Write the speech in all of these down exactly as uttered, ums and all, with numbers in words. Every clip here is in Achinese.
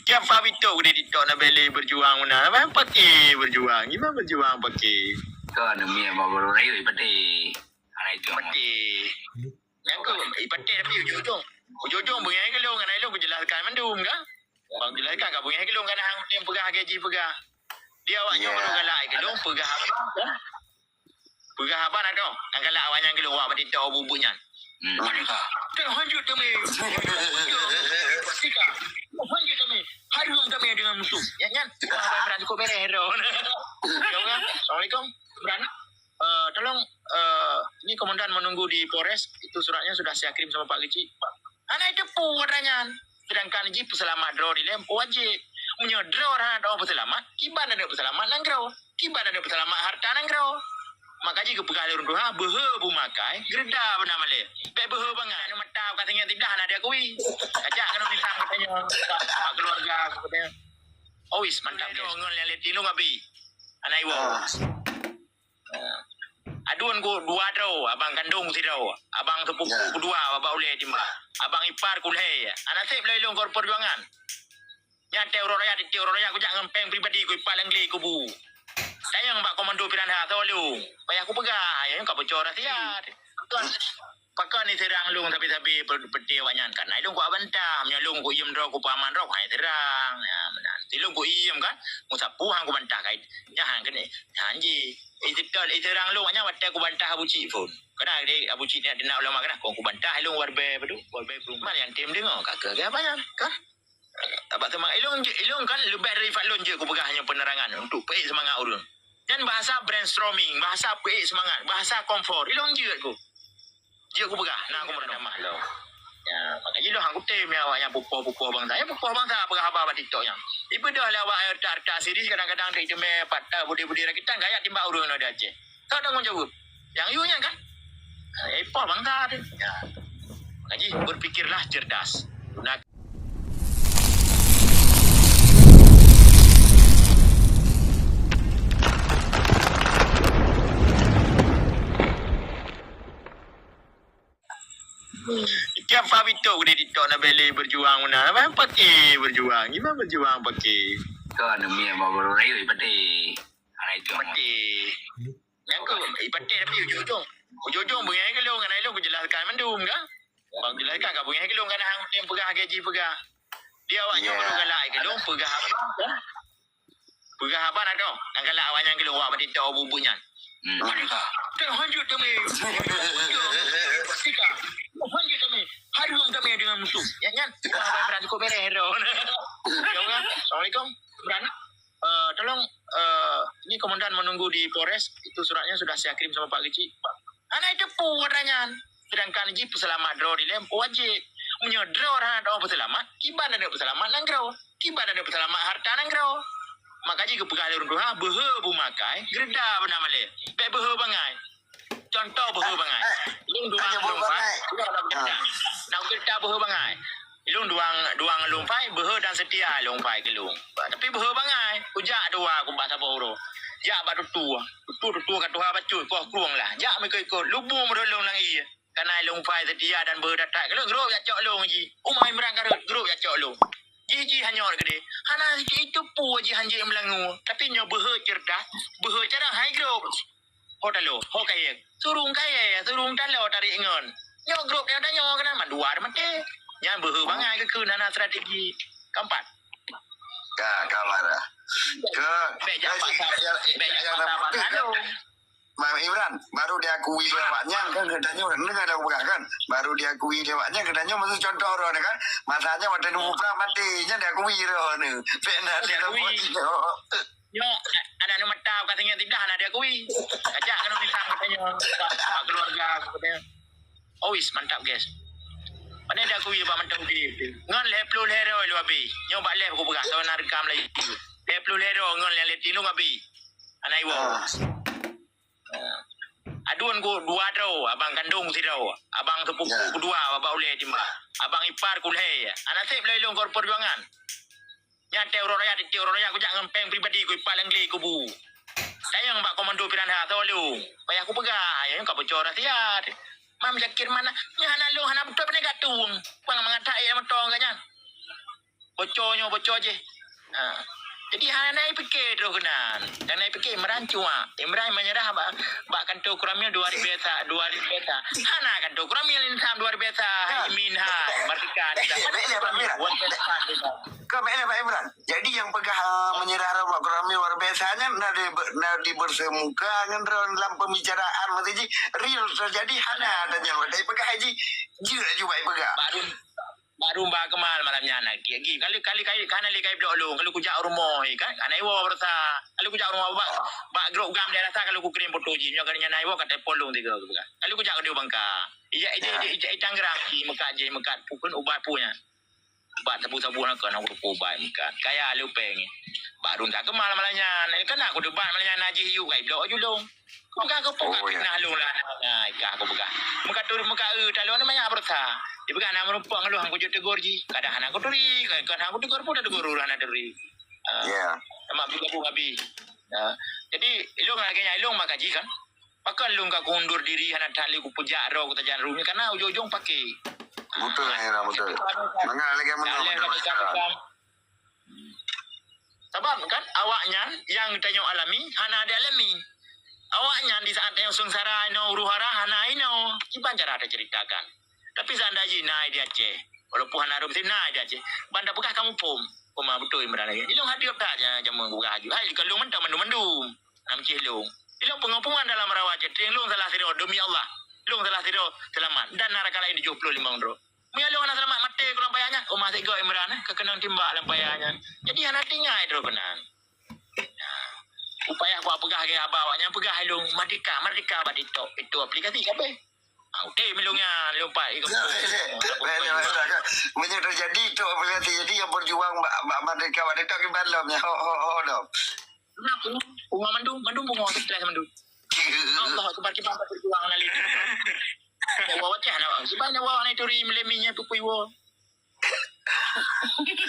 Tiap hari tu di TikTok na bele berjuang mana. Abang pakai berjuang. Gimana berjuang pakai? Kau anu mi abang baru raya pakai. Hai tu. Pakai. Nyang ku, eh, pakai tapi ujung-ujung. Ujung-ujung beungai ke lôn, ngan ai lôn kujelaskan mandum kan? Bang jelaskan ka beungai ke lôn kan hang tem peugah gaji peugah. Dia awak nyoe baru galak ke lôn peugah apa? Peugah haba na dong. Nyang galak awak nyan keu lôn wak bak TikTok bubu nyan. Hmm. Pastikan. Lanjut kami. Harum kami dengan musuh. Ya, nyan. Wah, Abang Imran cukup beres, dong. Ya, orang. Assalamualaikum, Imran. Eh, tolong, eh, ini komandan menunggu di Polres. Itu suratnya sudah saya kirim sama Pak Kecik. Hana itu pun katanya. Sedangkan jih peuseulamat droe dilèe wajéb. Meunyoe droe hana droe peuseulamat, kiban ada peuseulamat nanggroe. Kiban ada peuseulamat harta nanggroe. Maka jih geupeugah lé ureueng tuha, beuhe beumakai, geureuda beuna malèe. Bèk beuhe bangai. Anu mata ka singoh siblah hana diakui. Kajak keunoe misang katanya. Bak keluarga aku katanya. Ois, mantap, guys. Ngon lé tilung abi. Hana iwoe. Aduen ku dua droe, abang kandong sidroe, abang sepupu kedua, babah ulèe timbang, abang ipar ku lhèe. Hana sép lé ilong keu perjuangan. Nyan teu uroe raya, teu uroe raya kujak ngon pèng pribadi ku ipat lam glé kubu. Tanyong bak komando Piranha, soe lôn? Payah kupeugah, ya ka boco rahsia. Pakon, pakon ni serang lôn sabe-sabe pe-, peuti awak nyan kan? Nah, ilong ku bantah, meunyoe lôn ku iem droe, ku paman droe, hai serang. Ya, meunan. Ilong ku iem kan? Musapu hang ku bantah kai. Nyan hang keuneuk. Nyan jih. Itikad, itirang lôn, nyan watèe kubantah Abu Cik phôn. Kadang deh Abu Cik nak, nak ulama kadang, kong kubantah ilong warbe, padu, warbe perumahan yang tim dengar, ka keu apa nyan, kan? Tabak teuma ilong je, ilong kan leubeh dari fak lôn je kupeugah hanya penerangan untuk peuék semangat ureueng. Nyan bahasa brainstorming, bahasa peuék semangat, bahasa kompor. Ilong je ku. Jeuet kupeugah, na aku meureudamah lom. Ya, maka jih lôn hang kutem ya awak nyang pupoh-pupoh bansa. Ya, pupoh bansa peugah haba bak TikTok nyan. Ipeudeuh lé awak nyang reutak-reutak siri kadang-kadang dek teumé patah budi-budi rakitan gaya timbak ureueng nyoe di Aceh. Kau tanggung jawab. Nyang yue nyan kan? Eh, poh bansa tu. Ya. Maka jih berpikirlah cerdas. Guna Tiap hari tu di TikTok na bele berjuang mana. Abang pakai berjuang. Gimana berjuang pakai? Kau anu mi abang baru raya pakai. Hai tu. Pakai. Nyang ku, eh, pakai tapi ujung-ujung. Ujung-ujung beungai ke lôn, ngan ai lôn kujelaskan mandum kan? Bang jelaskan ka beungai ke lôn kan hang tem peugah gaji peugah. Dia awak nyoe baru galak ke lôn peugah apa? Peugah haba na dong. Nyang galak awak nyan keu lôn wak bak TikTok bubu nyan. Hmm. Pastikan. Lanjut kami. Pastikan. Lanjut kami. Harum kami dengan musuh. Ya nyan. Wah, Abang Imran cukup beres, dong. Ya, orang. Assalamualaikum, Imran. Eh, tolong, eh, ini komandan menunggu di Polres. Itu suratnya sudah saya kirim sama Pak Kecik. Hana itu pun katanya. Sedangkan jih peuseulamat droe dilèe wajéb. Meunyoe droe hana droe peuseulamat, kiban ada peuseulamat nanggroe. Kiban ada peuseulamat harta nanggroe. Maka jih geupeugah lé ureueng tuha, beuhe beumakai, geureuda beuna malèe. Bèk beuhe bangai. Contoh beuhe bangai. Lôn duang lôn pai. Nak geureuda beuhe bangai. Ilong duang, duang lôn pai, beuhe dan seutia lôn pai keu lôn. Tapi beuhe bangai, kujak dua ku bak saboh uroe. Jak bak tutoe. Tutoe, tutoe ka tuha bacut, poh krueng lah. Jak meuikot-ikot, lubong meudulong lam ié. Kana ilong pai seutia dan beuhe datat keu lôn, grob jak cok lôn jih. Uma Imran ka rhot, grob jak cok lôn. Jih-jih hanyot keudeh. Hana sikit itu pue jih hanjeuet meulangue. Tapi nyoe beuhe cerdas, beuhe carang hai grob. Ho talo, ho kayèe. Surung kayèe, surung talo tarék ngon. Nyoe grup nyang tanyoe keunan mandua maté. Nyan beuhe bangai geukheun hana strategi. Keempat. Ka, ka marah. Ke, bèk jak paksa, bèk jak paksa-paksa lôn. Bang Imran, baru diakui lé awak nyan kan geutanyoe, deungoe dah peugah kan? Baru diakui lé awak nyan geutanyoe meusu contoh droeneuh kan? Masanya watèe nunggu prang maté, nyan diakui droeneuh. Pernah diakui. Nyoe, aneuk mata ka singoh siblah hana diakui. Kajak keunoe misang katanya, bak, bak keluarga aku katanya. Ois, mantap, guys. Pane diakui bak mantap ubi. Ngon lhèe ploh lhèe droe lôn abi. Nyoe bak lhèe aku peugah, soe na rekam laju. Lhèe ploh lhèe droe ngon lhèe lhèe tilung abi. Hana iwoe. Aduen ku dua droe, abang kandong sidroe, abang sepupu kedua, babah ulèe timbang, abang ipar ku lhèe. Hana sép lé ilong keu perjuangan. Nyan teu uroe raya, teu uroe raya kujak ngon pèng pribadi ku ipat lam glé kubu. Tanyong bak komando Piranha, soe lôn? Payah kupeugah, ya ka boco rahsia. Mam Zakir mana? Nyan hana lôn, hana beutôi pane gak tueng. Pang mangat that ék mantong gak nyan. Bocor nyoe, bocor jih. Ha. Jadi hana naik pike terus keunan. Dan naik pike Imran cuak. Imran menyerah bak, bak kantor Koramil dua hari biasa, dua hari biasa. Hana kantor Koramil insan dua hari biasa. Hai Imin, hai Mardika. Kau mek lé Pak Imran. Jadi nyang peugah, ah, menyerah bak Koramil luar biasa nyan na di, na dibersemuka ngon droe lam pembicaraan masa jih real terjadi hana dan nyang wadai peugah jih jeuet laju bai peugah. Baru Baru ba Kemal malam nyan lagi. Lagi kali kali kai kana lé kai blok lôn, kalau kujak rumoh kan. Ana iwo bersa. Kalau kujak rumoh bak bak grup gam daerah sa kalau kukirim foto jih nyoe kali nyan iwo kata polong tiga tu kan. Kalau kujak kedua bangka. Ija ija ija Tangerang jih mekat jih mekat pukun ubat punya. Ubat sabu-sabu nak kena aku ubat mekat. Kaya lupeng. Baru tak Kemal malam nyan. Kan aku debat malam nyan najih yuk kai blok julong. Bukan aku peugah fitnah lôn lah. Nah, ikah aku peugah. Muka turun muka e talon ni banyak berusaha. Dia peugah nak merumpok ngeluh aku jok tegur ji. Kadang anak aku turi, kadang aku tegur pun dah tegur orang nak turi. Ah, yeah. Sama aku gabung habis. Ah, jadi ilong lagi nya ilong maka ji kan. Pakon lôn ka kundur diri hana that lé kupeujak roh kutajan rumi karena ujong-ujong pakai. Betul ya, betul. Mangat lagi menang. Sabab kan awaknyan nyang tanyoe alami hana dialami. Awaknyan di saat tanyoe seungsara inoe huru-hara hana inoe. Kiban cara taceritakan. Tapi seandai jih na di Aceh, walaupun hana rhom na di Aceh, ban tapeugah kamoe phom. Poma beutôi Imran lagèe. Ilong hati tak ja jameun gugah aju. Hai ka lôn mantong mandum-mandum. Nam cih lôn. Ilong peungapungan dalam rawa cetring lôn salah sidroe demi Allah. Lôn salah sidroe seulamat dan naraka laén tujoh ploh limong droe. Meunyoe lôn hana seulamat maté keu lam payah nyan, uma sigoe Imran eh, ka keunong timbak lam payah nyan. Jadi hana tinggai droe keunan. Upaya kuat peugah lagèe haba awak nyan peugah hai lôn merdeka, merdeka bak TikTok. Itu aplikasi siapa? Ah, utem lôn nyan, lôn pat. Meunyoe terjadi itu aplikasi jadi yang berjuang bak, bak merdeka bak TikTok kiban lom nyan. Ho ho ho dom. Bunga, bunga mandum, mandum bunga stres mandum. Allah akbar kiban berjuang nali. Ya Allah wajah nak. Kiban ya Allah nak turi melemi nya pupui wo.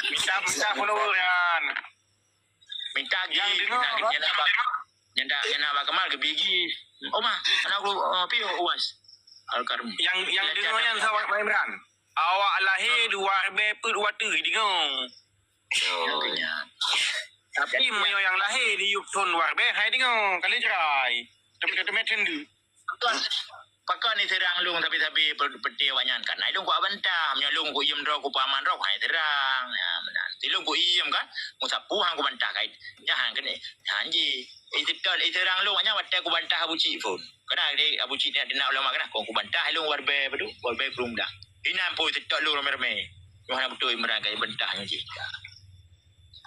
Minta minta follower kan. Minta gi, yang dengar minta gi, nyana bak, nyana, nyana bak Kemal ke bigi. Oh mah, anak aku uh, pi uas. Al-Karmi. Yang yang dengar yang sawat Pak Imran. Awak lahir dua ribu peuet dua tu dengar. Tapi meunyoe yang lahir di Yukton dua ribu hai dengar, kali cerai. Tapi temen sendiri. Pakon, pakon ni serang lung tapi-tapi pe-, peti awak nyan kan. Nah, lung kuat bantah, meunyoe lung ku iem droe ku paman droe hai serang. Ya, meunan. Ti lung ku iem kan, musapu hang ku bantah kai. Nyan hang keuneuk. Nyan ji. Iseutôt iseurang lung awak nyan watèe ku bantah Abu Cik phon. Kadang di Abu Cik ni tina ulama kadang ku bantah lung warbe padu, warbe Perumda. Inan pun iseutôt lung ramè-ramè. Nyoe hana beutôi Imran kai bantah nyoe ji.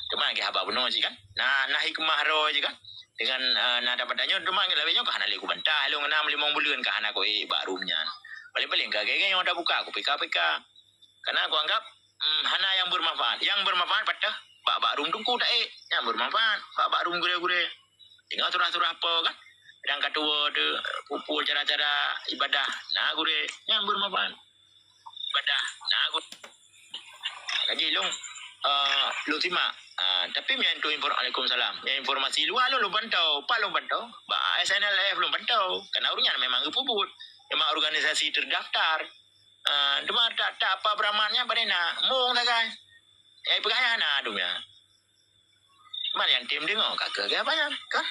Teuma lagèe haba bunoe cit kan. Nah, nah hikmah roh cit kan. Dengan uh, nah dapat tanyoe teuma lagèe nyoe ka hana lé kubantah lôn enam limong buleuen ka hana ku ék bak room nyan. Paling-paling ka gèe-gèe nyoe tabuka ku P K P K. Karena ku anggap hmm, hana yang bermanfaat. Yang bermanfaat patah bak bak room teungku tak ék. Yang bermanfaat bak bak room gurèe-gurèe. Tinggal surah-surah apa kan. Dan katuwa tu pupul cara-cara ibadah. Nah gurèe yang bermanfaat. Ibadah. Nah, aku lagi lung uh, lung simak. Uh, tapi meunyoe tu inform Waalaikumsalam. Yang informasi luar lung lung pantau, pak lung pantau. Ba S N L F lung pantau. Karena urang nyan memang geupeubut. Memang organisasi terdaftar. Uh, cuma tak tak apa beramalnya pada nak. Mung sagai. Yang peugah ya na dunia. Man yang tim dengar ka ke apa ya? Kah?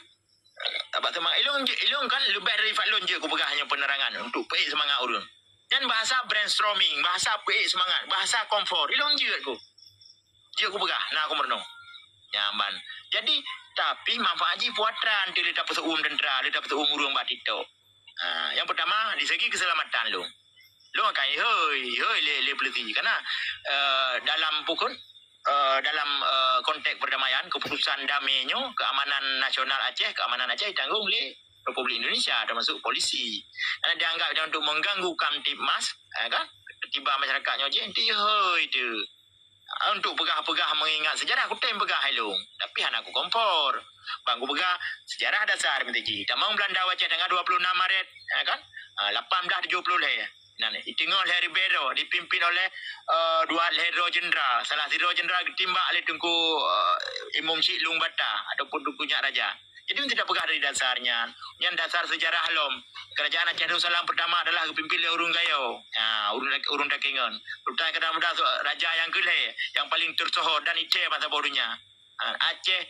Tabak teuma ilong je, ilong kan leubeh dari fak lôn je kupeugah hanya penerangan untuk peuék semangat ureuëng. Dan bahasa brainstorming, bahasa peuék semangat, bahasa kompor, ilong je ku. Je kupeugah, nah aku meureunoe. Nyaman. Jadi, tapi manfaat jih puatra nanti le tapeuseum tentera, le tapeuseum ureuëng bak TikTok. Ha, yang pertama, di segi keselamatan lôn. Lôn akan hoi, hoi le le polisi. Karena uh, dalam pukul uh, dalam uh, konteks perdamaian, keputusan damai nyoe, keamanan nasional Aceh, keamanan Aceh ditanggung oleh Republik Indonesia termasuk polisi. Karena dianggap dia untuk mengganggu Kamtibmas, ya kan? Tiba masyarakat nyoe je, nanti hoi tu. Untuk peugah-peugah mengingat sejarah, aku tem peugah hai lôn. Tapi hana aku kompor. Bang aku peugah sejarah dasar meuti ji. Tamong Belanda wacah tanggal dua puluh enam Maret, ya kan? Ha, lapan belas tujuh puluh lhèe. Nah, iteungoh lhèe ribèe droe dipimpin oleh uh, dua lhèe droe jenderal. Salah sidroe jenderal geutimbak oleh Teungku uh, Imum Syik Lueng Bata ataupun Teungku Nyak Raja. Jadi, meusti tapeugah dari dasar nyan. Nyan dasar sejarah lom. Kerajaan Aceh Darussalam pertama adalah geupimpin lé ureuëng Gayo. Ha, ureuëng, ureuëng Takengon. Sultan Iskandar Muda, raja nyang keu lhée, nyang paleng teusohor dan item bak saboh donya. Ha, Aceh,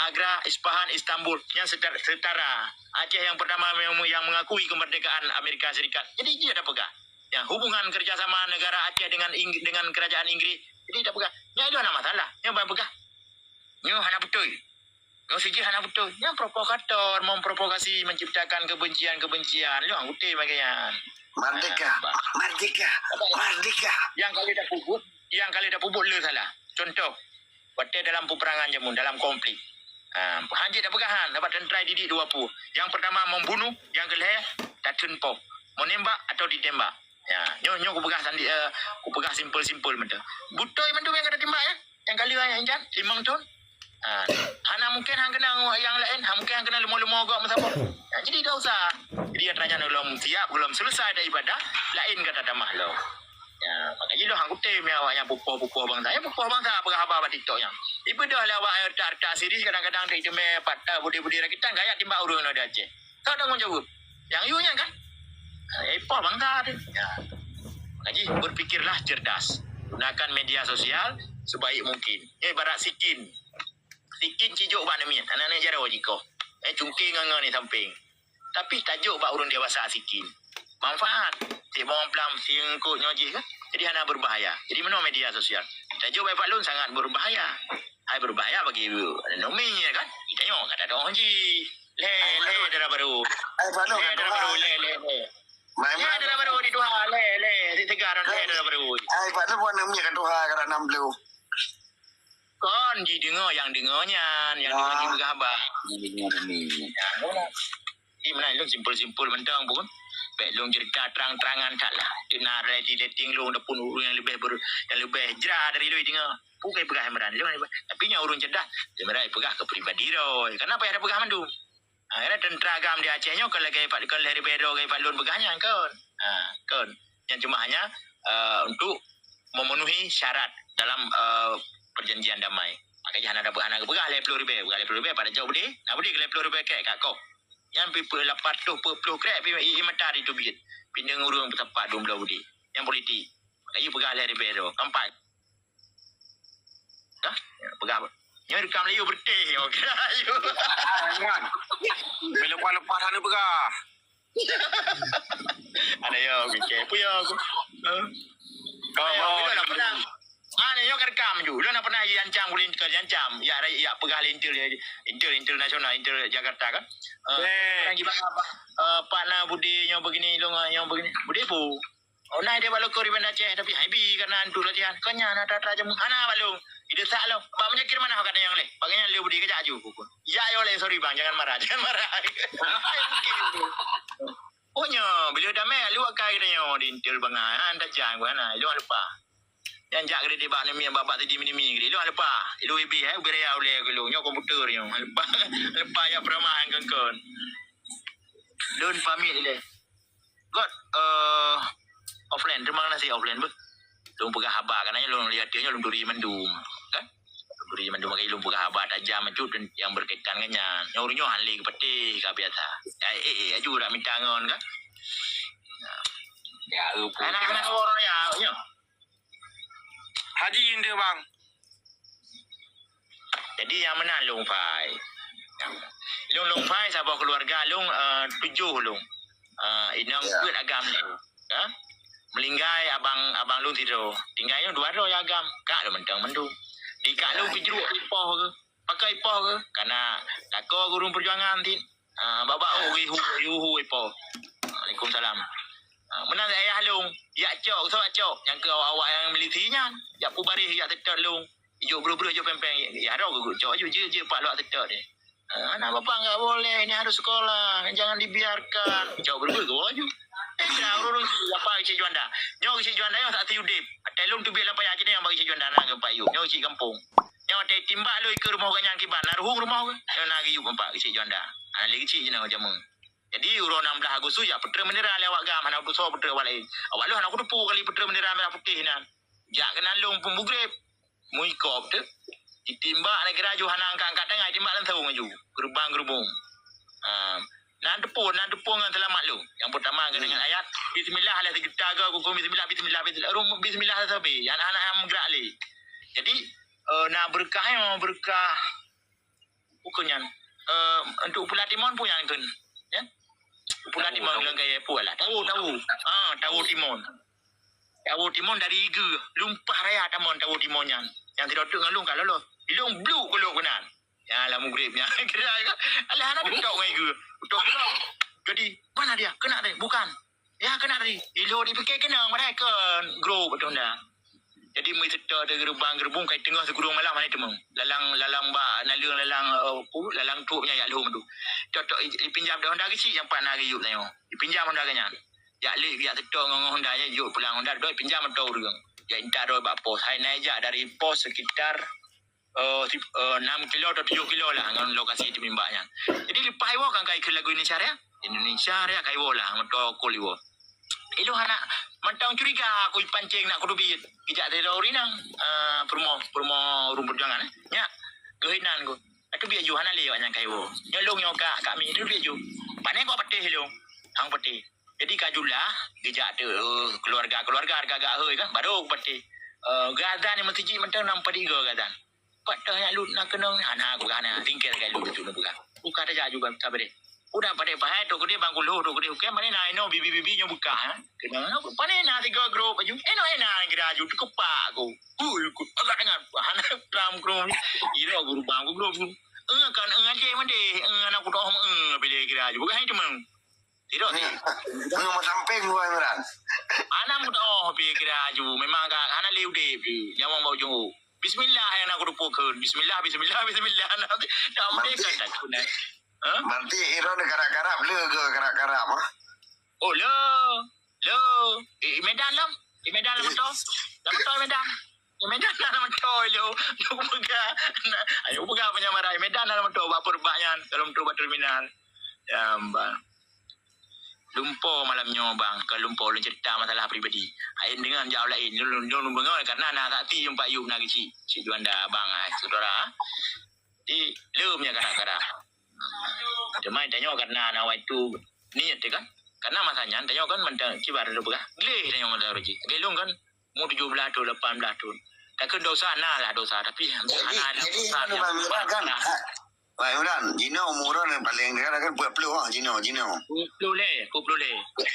Agra, Isfahan, Istanbul, nyang setara, setara. Aceh nyang pertama yang, yang mengakui kemerdekaan Amerika Serikat. Jadi, jeuet tapeugah. Ya, hubungan kerjasama negara Aceh dengan Ing-, dengan kerajaan Inggris. Jadi, tapeugah. Nyan itu hana masalah. Nyan ban peugah. Nyoe hana beutôi. Nyoe sijih hana beutôi. Nyan provokator, memprovokasi, menciptakan kebencian-kebencian. Nyoe anggota bagian. Merdeka, merdeka, merdeka. Yang kali dah pubut, yang kali dah pubut le salah. Contoh, watée dalam peperangan jameun, dalam konflik. Ha, hanjeuet dah peugah han, dapat tentara didik dua puluh. Yang pertama membunuh, yang kelhée tateun poh. Menembak atau ditembak. Ya, nyoe, nyoe kupeugah sandi, eh, kupeugah simpel-simpel mantong. Beutôi mandum nyang ka tatimbak, ya. Nyang ka lheueh nyan, limong thon. Ha, hana mungkin han keunan nyang laén, han mungkin han keunan leumo-leumo gob meusaboh. Ha, jadi tak usah. Jadi, atra nyan lom siap, lom selesai daripada laén ka tatamah lom. Ya, maka jih lôn han kutem awaknyan pupoh-pupoh bangsa. Ya, pupoh bangsa peugah haba bak TikTok nyan. Ibeudôh lé awak retak-retak siri kadang-kadang diteumé patah budi-budi rakitan gaya timbak ureuëng di Aceh. Kau tanggung jawab. Yang you nyan kan? Eh, poh bangsa tu. Ya. Maka jih berpikirlah cerdas. Gunakan media sosial sebaik mungkin. Eh, ibarat sikin. Sikin cijok bak aneuk miet, aneuk-aneuk jaroe jikoh. Eh, cungke ngon-ngon di samping. Tapi tajok bak ureuëng dewasa sikin. Manfaat. Cek bawang plam singkot nyoe jih kan? Jadi hana berbahaya. Jadi meunoe media sosial. Tajok bak Pak Lôn sangat berbahaya. Hai berbahaya bagi aneuk miet kan? Kita nyoe kata doh jih. Lé, lé dara baru. Lé dara baru, lé, lé, lé. Lé dara baru di tuha, lé, lé. Si tegar lé dara baru. Ai, Pak Lôn buat aneuk miet kan tuha kata enam puluh. Kon jideungoe nyang deungoe nyan, nyang deungoe jipeugah haba. Jadi meunan lôn simpel-simpel mantong pun. Bèk lôn cerita terang-terangan that lah. Teuna dating lôn ataupun ureuëng nyang leubeh ber-, nyang leubeh jra dari lôn deungoe. Bukan peugah Imran lôn, tapi nyang ureuëng cerdas, Imran peugah ke pribadi roh. Kenapa ya peugah mandum? Ha, karena tentera GAM di Aceh nyoe kon lagèe Pak, kon lagèe ribèe droe lagèe Pak Lôn peugah nyan kon. Ha, kon. Nyan cuma hanya, eh, untuk memenuhi syarat dalam, eh, perjanjian damai. Makanya hana dapat, hana peugah lhèe ploh ribèe, peugah lhèe ploh ribèe pada jauh beudé, na beudé lhèe ploh ribèe kèk ka koh. Nyan pi, pi lapan ratus peuet ploh krek pi i, i mata di teubiet. Pindeng ureuëng peusapat dua belas beudé. Nyan politik. Makanya peugah lhèe ribèe droe. Keempat. Dah? Ya, peugah. Nyoe rekam lé yue beureutéh, nyoe. Nyan. Bila kuat lepas hana peugah. Ada ya, oke. Apa ya aku? Hah? Kau ayo, mau lôn nak pernah. Mana nyoe ka rekam ju. Lôn nak pernah iancam ulih ke iancam. Ya, rai, ya peugah lé intel, intel, intel nasional, intel Jakarta kan. Eh, eh. Orang gimana, Pak? Eh, Pak na Budi nyoe begini, lôn nyoe begini. Budi pu. Oh, na dia bak lokor di Banda Aceh, tapi hai bi karena antu latihan. Kau nyan na atra-atra jamu. Hana bak lôn. Ide sak lôn. Bak menyakir mana kata yang leh. Bak nyan lé Budi kejak aju pukul. Ya, yo leh, sorry bang, jangan marah, jangan marah. Oh, nyo, bila damai lu akai kita nyo di intel bangai. Ha, anda jangan gua na. Lu lupa. Yang jak gede di bak nemi bak bak tadi nemi gede. Lu lupa. Lu ibi eh, ubire ya oleh lu. Nyo komputer nyo. Lupa. Lupa ya peramah yang kengkon. Lôn pamit leh. Got, eh, offline, terima kasih offline beuh. Lôn peugah haba, karena lôn lihat dia, lôn turi mandum, kan? Lôn turi mandum, makanya lôn peugah haba tajam cut dan yang berkaitan dengan nyan. Nyoe ureueng nyoe han lé geupeuteh ka biasa. Ya, eh, eh, aju dak minta ngon, kan? Ya, eh, anak-anak orang ya, nyoe. Haji Indah, bang. Jadi nyang meunan Long Fai. Long, Long Fai saboh keluarga long, eh, tujoh long. Eh, inong peuet agam long. Ya. Meulinggai abang, abang long sidroe. Tinggai long dua droe nyang agam. Kak long mantong mandum. Di kak long keujruk ipoh ke. Pakai ipoh ke. Karena lakoe gurung perjuangan tin. Ah, babah oh, ihu, ihu, ipoh. Waalaikumsalam. Ah, meunan ayah long. Yak cok, so cok. Nyang keu awak-awak nyang milisi nyan. Yak pubareh, yak teutôt long. Ijok breuh-breuh, ijok peng-peng. Ya, roh geucok aju, je, je, pak lok teutôt deh. Ah, anak bapak enggak boleh, ini harus sekolah, jangan dibiarkan. Cok breuh-breuh geuwoe aju. Eh, dah urus apa isi Juanda. Nyoe isi Juanda nyoe tak tiudip. Telung teubiet lam payah kini yang bagi isi Juanda na gempa yuk. Nyoe isi kampung. Nyoe teh timbak lu ikeu rumoh gobnyan kiban. Na ruhueng rumoh ke? Nyoe na giyup empat isi Juanda. Ana lagi cik jina jameun. Jadi uroe enam belas Agustus ya peutreun bendera lé awak gam, hana peusoe peutreun awak laén. Awak lôn hana kuteupeu kali peutreun bendera merah putih nyan. Jak keunan long pun bugreb. Muikop tu. Ditimbak lagi raju hana angkat-angkat tangai, timbak langsung aju. Geurubang-geurubong. Ha, nan teupeu, nan teupeu ngon seulamat lôn. Nyang peutama keunan ngon ayat, "Bismillah alah sijuta go, kukon bismillah, bismillah, bismillah." Rum bismillah sabe. Nyang aneuk-aneuk meugerak lé. Jadi, eh, na beureukahnyo, beureukahnyo. Bukon nyan. Eh, untuk pula timon pun nyang kheun. Ya. Pula timon lôn kaya pun lah. Tahu, tahu. Ah, tahu timon. Tahu timon dari iga. Lumpah raya tamon tahu timon nyan. Nyang sidroe teuk ngon lôn ka lolos. Lôn bluk keu lôn keunan. Ya, lah mugrib nyan. Kira kan. Alah, hana beutôi ngon iga. Beutôi pula. Jadi, mana dia? Kena dia? Bukan. Ya, kena tadi. Ilôn dipike keunong, padahai kon grup tu nda. Jadi, meuseutôt di geurubang geurubung kai teungoh sikurong malam hana teumong. Lalang, lalang bak naleueng, lalang, eh, pu, lalang truk nyan yak lhom tu. Tok-tok i, ipinjam dak Honda keuchik nyang pat na geuyup tanyoe. Ipinjam Honda geuh nyan. Yak lé yak seutôt ngon, ngon Honda nyan jok pulang Honda doi ipinjam atau ureueng. Yak intat doi bak pos. Hai naik jak dari pos sekitar eh, si-, eh, enam kilo atau tujuh kilo lah ngon lokasi teumimbak nyan. Jadi leupah iwoe kan kai keu lagu Indonesia Raya. Indonesia Raya kai woe lah, moto kol iwoe. Ilôn hana mantong curiga aku ipancing nak kuteubiet. Ijak dari Dauri nang, eh, peurumoh, peurumoh ureueng peujuangan, eh. Nyak, geuh inan ku. Aku biet ju hana lé awak nyan kai woe. Nyoe lôn nyoe kak, kak mi itu biet ju. Pane kok peuteh lôn. Hang peuteh. Jadi ka julah, geujak tu, eh, keluarga-keluarga agak-agak hôi kan, baru peuteh. Eh, geuazan di meuseujid mantong nam padum geuazan. Pat teuh nyak lut na keunong, hana, aku hana, tingkir gai lut tu na peugah. Buka tajak juga sabe deh. Udah padé pahai, tu gede bang kuluh, tu gede ukai, mana na ino bibi-bibi nyo buka, ha? Keunong, pane na tiga grup baju, eno ena kira aju, tu kepak aku. Hui, aku agak dengar, hana pram krum. Iro guru bang, guru, guru. Eh, kan, eh, aje mande, eh, anak kutoh, eh, pilih kira aju. Bukan itu, Mang. Tidak, tidak. Nyoe meusampéng dua Imran. Hana mudah pi kira aju. Memang ka hana lé udép pi. Nyawong bak ujong. Bismillah yang nak kurupukeun. Bismillah, bismillah, bismillah. Nak, nak merdeka tak guna. Ha? Berarti Iron karap-karap le ke karap-karap, ha? Oh, le. Le. Eh, Medan lam. Di Medan lam motor. Lam motor Medan. Di Medan lam motor lo. Lu pegang. Ayo pegang penyamaran. Medan lam motor. Bak perbak nyan. Kalau motor bak terminal. Ya, bang. Lumpo malam nyoe bang, ka lumpo ulôn cerita masalah pribadi. Hai dengan jauh lain, lôn, lôn, lôn beungöh karena na saksi jumpa Ayub na geuchik, Cik Juanda abang, ai, saudara. Di lom nya kadang-kadang. Cuma tanyoe karena na waktu niat dia kan. Karena masa nyan tanyoe kan mantong kibar dulu peugah. Gleh tanyoe mantong ruji. Gleh lôn kan Umur tujuh belas thon, lapan belas thon. Takheun dosa na lah dosa, tapi jadi, hana ada jadi dosa Imam yang Imran kan, parah. Ha, Imam Imran, jinoe umur ureueng paling dekat kan peuet ploh ah, jinoe, jinoe. Peuet ploh lé, peuet ploh lé.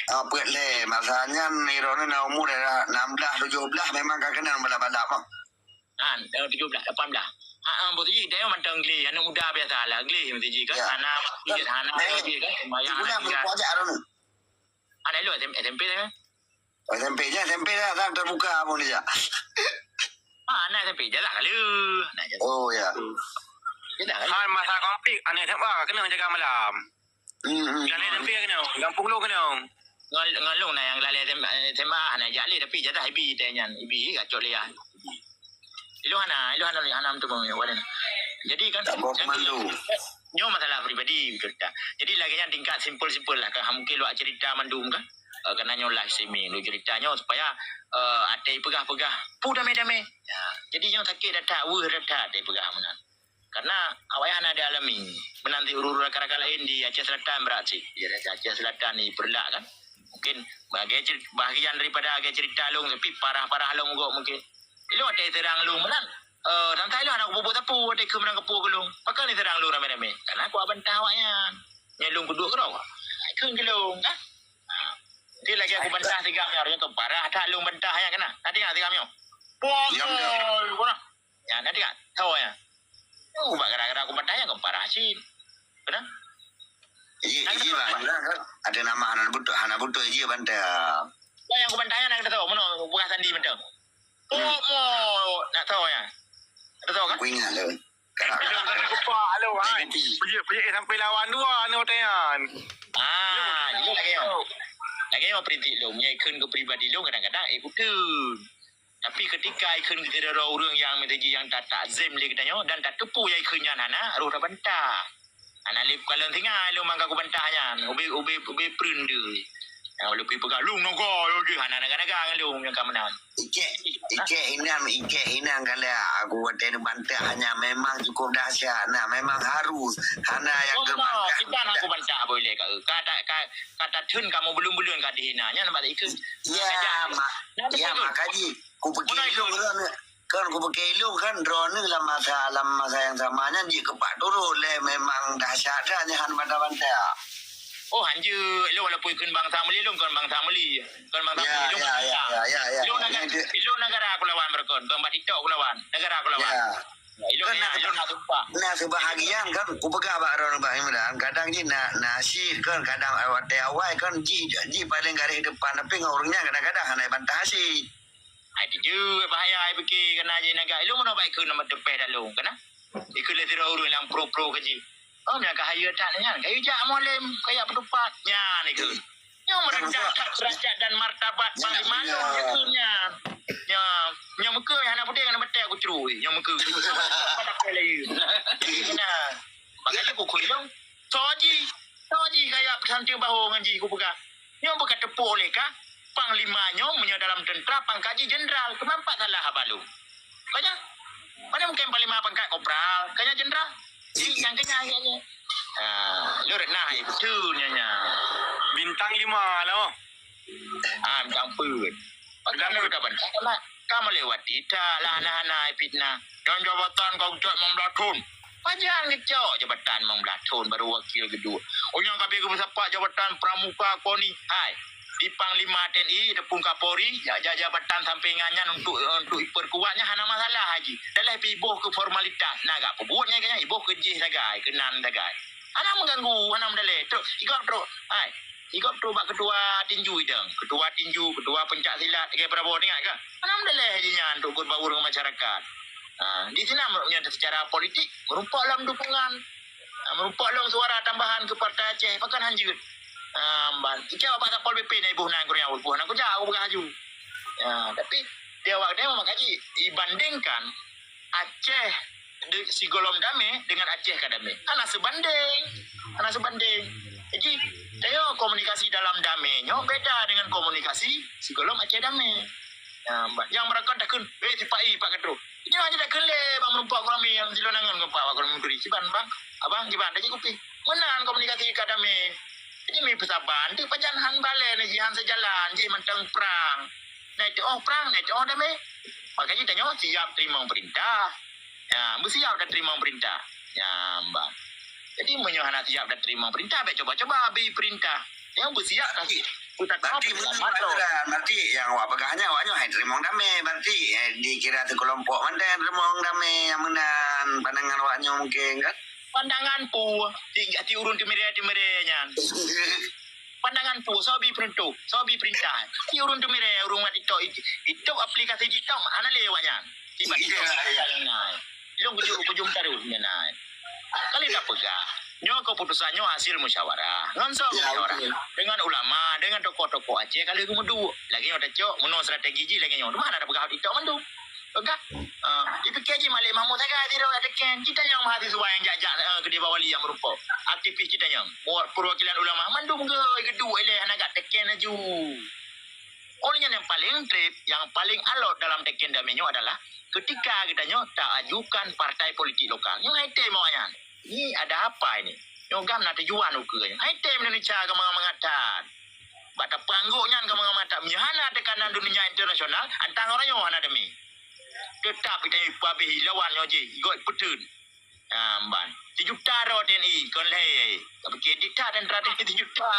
Ah, peuet lé. Masa nyan Imran na umur daerah enam belas, tujuh belas memang ka keunong balap-balap ah. Kan, eh, tujuh belas, lapan belas. Ha, ah, Abu Tuji, dia mantong gleh, anak muda biasa lah, gleh Abu Tuji kan. Ya. Hana, hana, eh, dia kan, sembahyang, bulan hana berapa aja Imran? Ada lu S M P, S M P dah kan? S M P je, S M P dah, dah terbuka pun dia. Ah, anak S M P je lah kali. Anak je. Oh, ya. Dia dah kali. Hai, masa konflik, anak S M A kena jaga malam. Hmm, hmm. Lalai S M P kena, gampông lu kena. Ngal-, ngalung nah yang lalai S M A, S M A, anak jak lé tapi jatah ibi teh nyan, ibi gacok lé ah. Ilung hana, ilung hana, hana meuteumé, walau. Jadi kan, tak bawa komando. Nyoe masalah pribadi, cerita. Jadi lagèe nyan tingkat simpel-simpel lah, kan mungkin luak cerita mandum kan. Eh, karena nyoe live streaming, lu cerita nyoe supaya, eh, até peugah-peugah, pu damé-damé. Ya, jadi nyoe sakit that-that, weueh that-that até peugah meunan. Karena awak nyan hana dialami. Meunan di ureueng-ureueng rakan-rakan laén di Aceh Selatan berat cit. Ya, di Aceh Selatan ni Peureulak kan. Mungkin bahagian cer-, bahagian daripada lagèe cerita lôn, tapi parah-parah lôn gok mungkin. Ilung watèe serang lôn meunan. Eh, tantang ilung hana kupubuet sapeue watèe keu meunan geupeu keu lôn. Pakon ni serang lôn ramé-ramé? Karena kuabantah awak nyan. Nyan lôn kuduek keudroe. Kheun keu lôn kan. Jadi lagèe kubantah sigam nyoe, nyoe tu parah that lôn bantah nyan keunan. Nanti ingat sigam nyoe. Puang. Diam, diam. Oi, kurang. Ya, nanti kan? Tahu ya? Oh, bak gara-gara aku bantah ya, kau parah cit. Benar? Iya, iya, bang. Ada nama hana butuh, hana butuh iya bantah. Yang aku bantah ya, nak tahu, mana bukan sandi betul. Oh, mau nak tahu ya? Ada tahu kan? Aku ingat lah. Kalau ada kupak lu, hai. Pejek, pejek sampai lawan dua ni hotel kan. Ah, ini lagi yang. Lagi yang prinsip lu, menyai kheun ke pribadi lu kadang-kadang eh betul. Tapi ketika ikheun sidroe ureueng nyang meusaji nyang ta-, takzim lé geutanyoe dan tateupeue nyang ikheun nyan hana, roh tabantah. Hana lé kalon singa lôn mangka kubantah nyan, ubé, ubé, ubé preun deuh. Nyang lôn pi peugah, "Lôn naga, lôn deuh," hana naga-naga ngon lôn nyang ka meunan. Icek, icek inan, icek inan galak. Kuat dan bantah hanya memang cukup dahsyat. Nah, memang harus. Hana yang Oh, no, kebantah. Kita nak aku bantah boleh kat. Kata, kata, kata tun kamu belum-belum kat dihina. Nyan nampak ikut. Ya, mak. Ya, mak kaji. Ku pikir ilung kan. Kan ku pikir ilung kan drone lam masa, lam masa yang sama nyan dia kepak turun leh memang dahsyat dah nyan bantah-bantah. Oh, hanjeuet. Ilung walaupun ikut bangsa meli, ilung kon bangsa meli. Kon bangsa Ya, meli, ilung ya, ya, bangsa. Ya, ya, ya. Ilung negara, ilung negara aku lawan berekon. Kon bak TikTok aku lawan. Negara aku lawan. Ya. Ilung Kan nak, ilung nak sumpah. Nah, sebahagian kan, ku peugah bak Ron bak Imran, kadang ji na, na syik kan, kadang watèe awai kan, ji, ji paling garis depan, tapi ngon ureueng nyan kadang-kadang hana bantah syik. Hai, jujur, bahaya, hai, pikir, kena ji naga. Ilung mana baik ke nama tepeh dalung, kena? Ikut le tiro ureueng yang pro-pro ke ji. Oh, yang kahaya tak nyan. Kayu jak mualim, kayak petupat. Nyan ikut. Nyoe meureudah that derajat dan martabat Panglima Lôn nyoe nyan. Nyoe, nyoe meukeue hana beudée ngon beutée aku ceurui. Nyoe meukeue. Pada lagi. Nah, makanya aku kuyong. Soji, soji kaya pesantren bahu ngan ji aku peugah. Nyoe bukan tepuk oleh ka Panglima nyoe meunyoe dalam tentera pangkat ji jenderal. Keumampat salah haba lôn. Kanya, mana mungkin Panglima pangkat kopral? Kanya jenderal. Ji nyang kenyang ayat nyoe. Ah, lurut nah, betul nyonya. Bintang lima lah. Ah, bintang pun. Bintang pun kapan? Kamu lewati tak lah, nah, nah, fitnah. Dan jabatan kau cok lima belas tahun. Pajan ngecok jabatan lima belas tahun baru wakil geduk. Oh, nyang kabeh geusapat jabatan pramuka koni. Hai, di Panglima T N I ataupun Kapolri, ja-, ja-, jabatan sampingan nyan untuk, untuk diperkuat nyan hana masalah haji. Dalam iboh ke formalitas, nah, gak pebuat nyan, nyan iboh ke jih sagai, keunan sagai. Hana mengganggu, hana mendaleh. Trok, igop trok. Hai, igop trok bak ketua tinju idang. Ketua tinju, ketua pencak silat, ke Prabowo ingat ke? Hana mendaleh haji nyan untuk berbaur dengan masyarakat. Ha, di sini menurutnya secara politik, merumpok lom dukungan. Ha, merumpok lom suara tambahan ke Partai Aceh, bahkan hanjeuet. Ha, ban. Ikai bak Satpol P P na iboh nan kurang iboh nan kujak, aku peugah laju. Ya, tapi di awak dia makaji, dibandingkan Aceh de-, sigolom damé dengan Aceh ka damé. Hana sebanding. Hana sebanding. Jadi, tayo komunikasi dalam damé nyoe beda dengan komunikasi sigolom Aceh damé. Ya, ba-, yang meurakan takheun, "Eh, sipak i, pak katro." Nyoe aja takheun lé bang meureumpok kami yang jilonangan ngon pak, pak kami kuri. Siban bang, abang, siban, dah kupi. Meunan komunikasi ka damé. Jadi, mi peusaban, di pajan han balé ni, jihan sejalan, jih mantong prang. Nai teuoh prang, nai teuoh damé. Makanya tanyoe siap teurimong peurintah. Ya, beusiap dan teurimong peurintah. Ya, mbak. Jadi, meunyoe hana siap dan teurimong peurintah, bèk cuba-cuba abi peurintah. Nyang beusiap kasih. Berarti menang, berarti yang awak peugah nyan, awak nyoe hai teurimong damé. Berarti, eh, dikira seukelompok mandai teurimong damé nyang meunan. Pandangan awak nyoe mungkin kan? Pandangan pu, ti, ti ureueng teumiré-teumiré nyan. Pandangan pu, soe bi peurintah, soe bi peurintah. Ti ureueng teumiré, ureueng mat TikTok, it-, itôb aplikasi TikTok, hana lé awak nyan. Tiba-tiba Iya, iya. Ilong kujur, kujur taruh nyan. Kali dah peugah, nyoe keputusan nyoe hasil musyawarah. Ngon soe Ya, musyawarah? Betul. Dengan ulama, dengan tokoh-tokoh Aceh, kalau geumeuduek. Lagi nyoe tacok, meunoe strategi jih lagi nyoe. Mana ada peugah TikTok mandum? Peugah. Ah, dipikir jih Malik Mahmud sagai sidroe jak teken. Cit tanyoe mahasiswa nyang jak-jak, eh, keudeh bak wali nyang meurumpok. Aktivis cit tanyoe. Perwakilan ulama mandum geuduek ilèe hana jak teken laju. Oleh nyan nyang paling treb, nyang paling alot dalam teken damé nyoe adalah ketika geutanyoe taajukan partai politik lokal. Nyoe hai tem awak nyan. Ni ada apa ini? Nyoe gam na tujuan ukeue nyoe. Hai tem Indonesia ka mangat-mangat that. Bak tapanggok nyan ka mangat-mangat that. Meunyoe hana tekanan dunia internasional, antang orang nyoe hana demi. Tetap kita pabeh lawan nyoe jih, igot peuteuet. Ha, ban. Sijuta droe T N I, kon lhèe. Tapi kredit that dan teuntara T N I sijuta.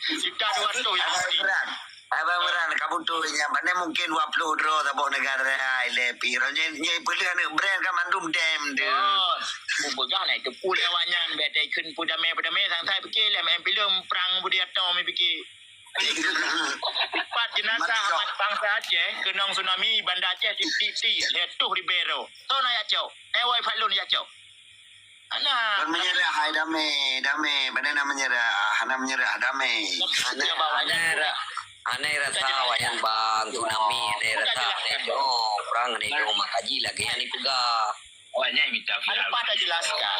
Sijuta dua ratus yang Abang mesti. Imran. Abang Imran, kamu tu yang mana mungkin dua puluh droe saboh negara, ilèe pi. Nyan, nyan peuleueh aneuk brand kan mandum dem tu. Oh, ku peugah na itu pun awak nyan, bèk taikheun peudamé-peudamé, sang sai pikir lé main filem perang budi atom pikir. Empat jenazah Mati, Cok. Amat bangsa Aceh keunong tsunami Banda Aceh tiep-tiep, lhèe reutôh ribèe droe. Soe na jak cok? Na wai Fadlon jak cok. Ana. Kon menyerah hai damé, damé. Bana na menyerah, hana menyerah damé. Hana, hana ra-, hana rasa awak nyan bang tsunami, hana rasa, hana jong, perang hana jong, maka ji lagèe nyan dipeugah. Awak nyan mita viral. Lepas dah jelaskan.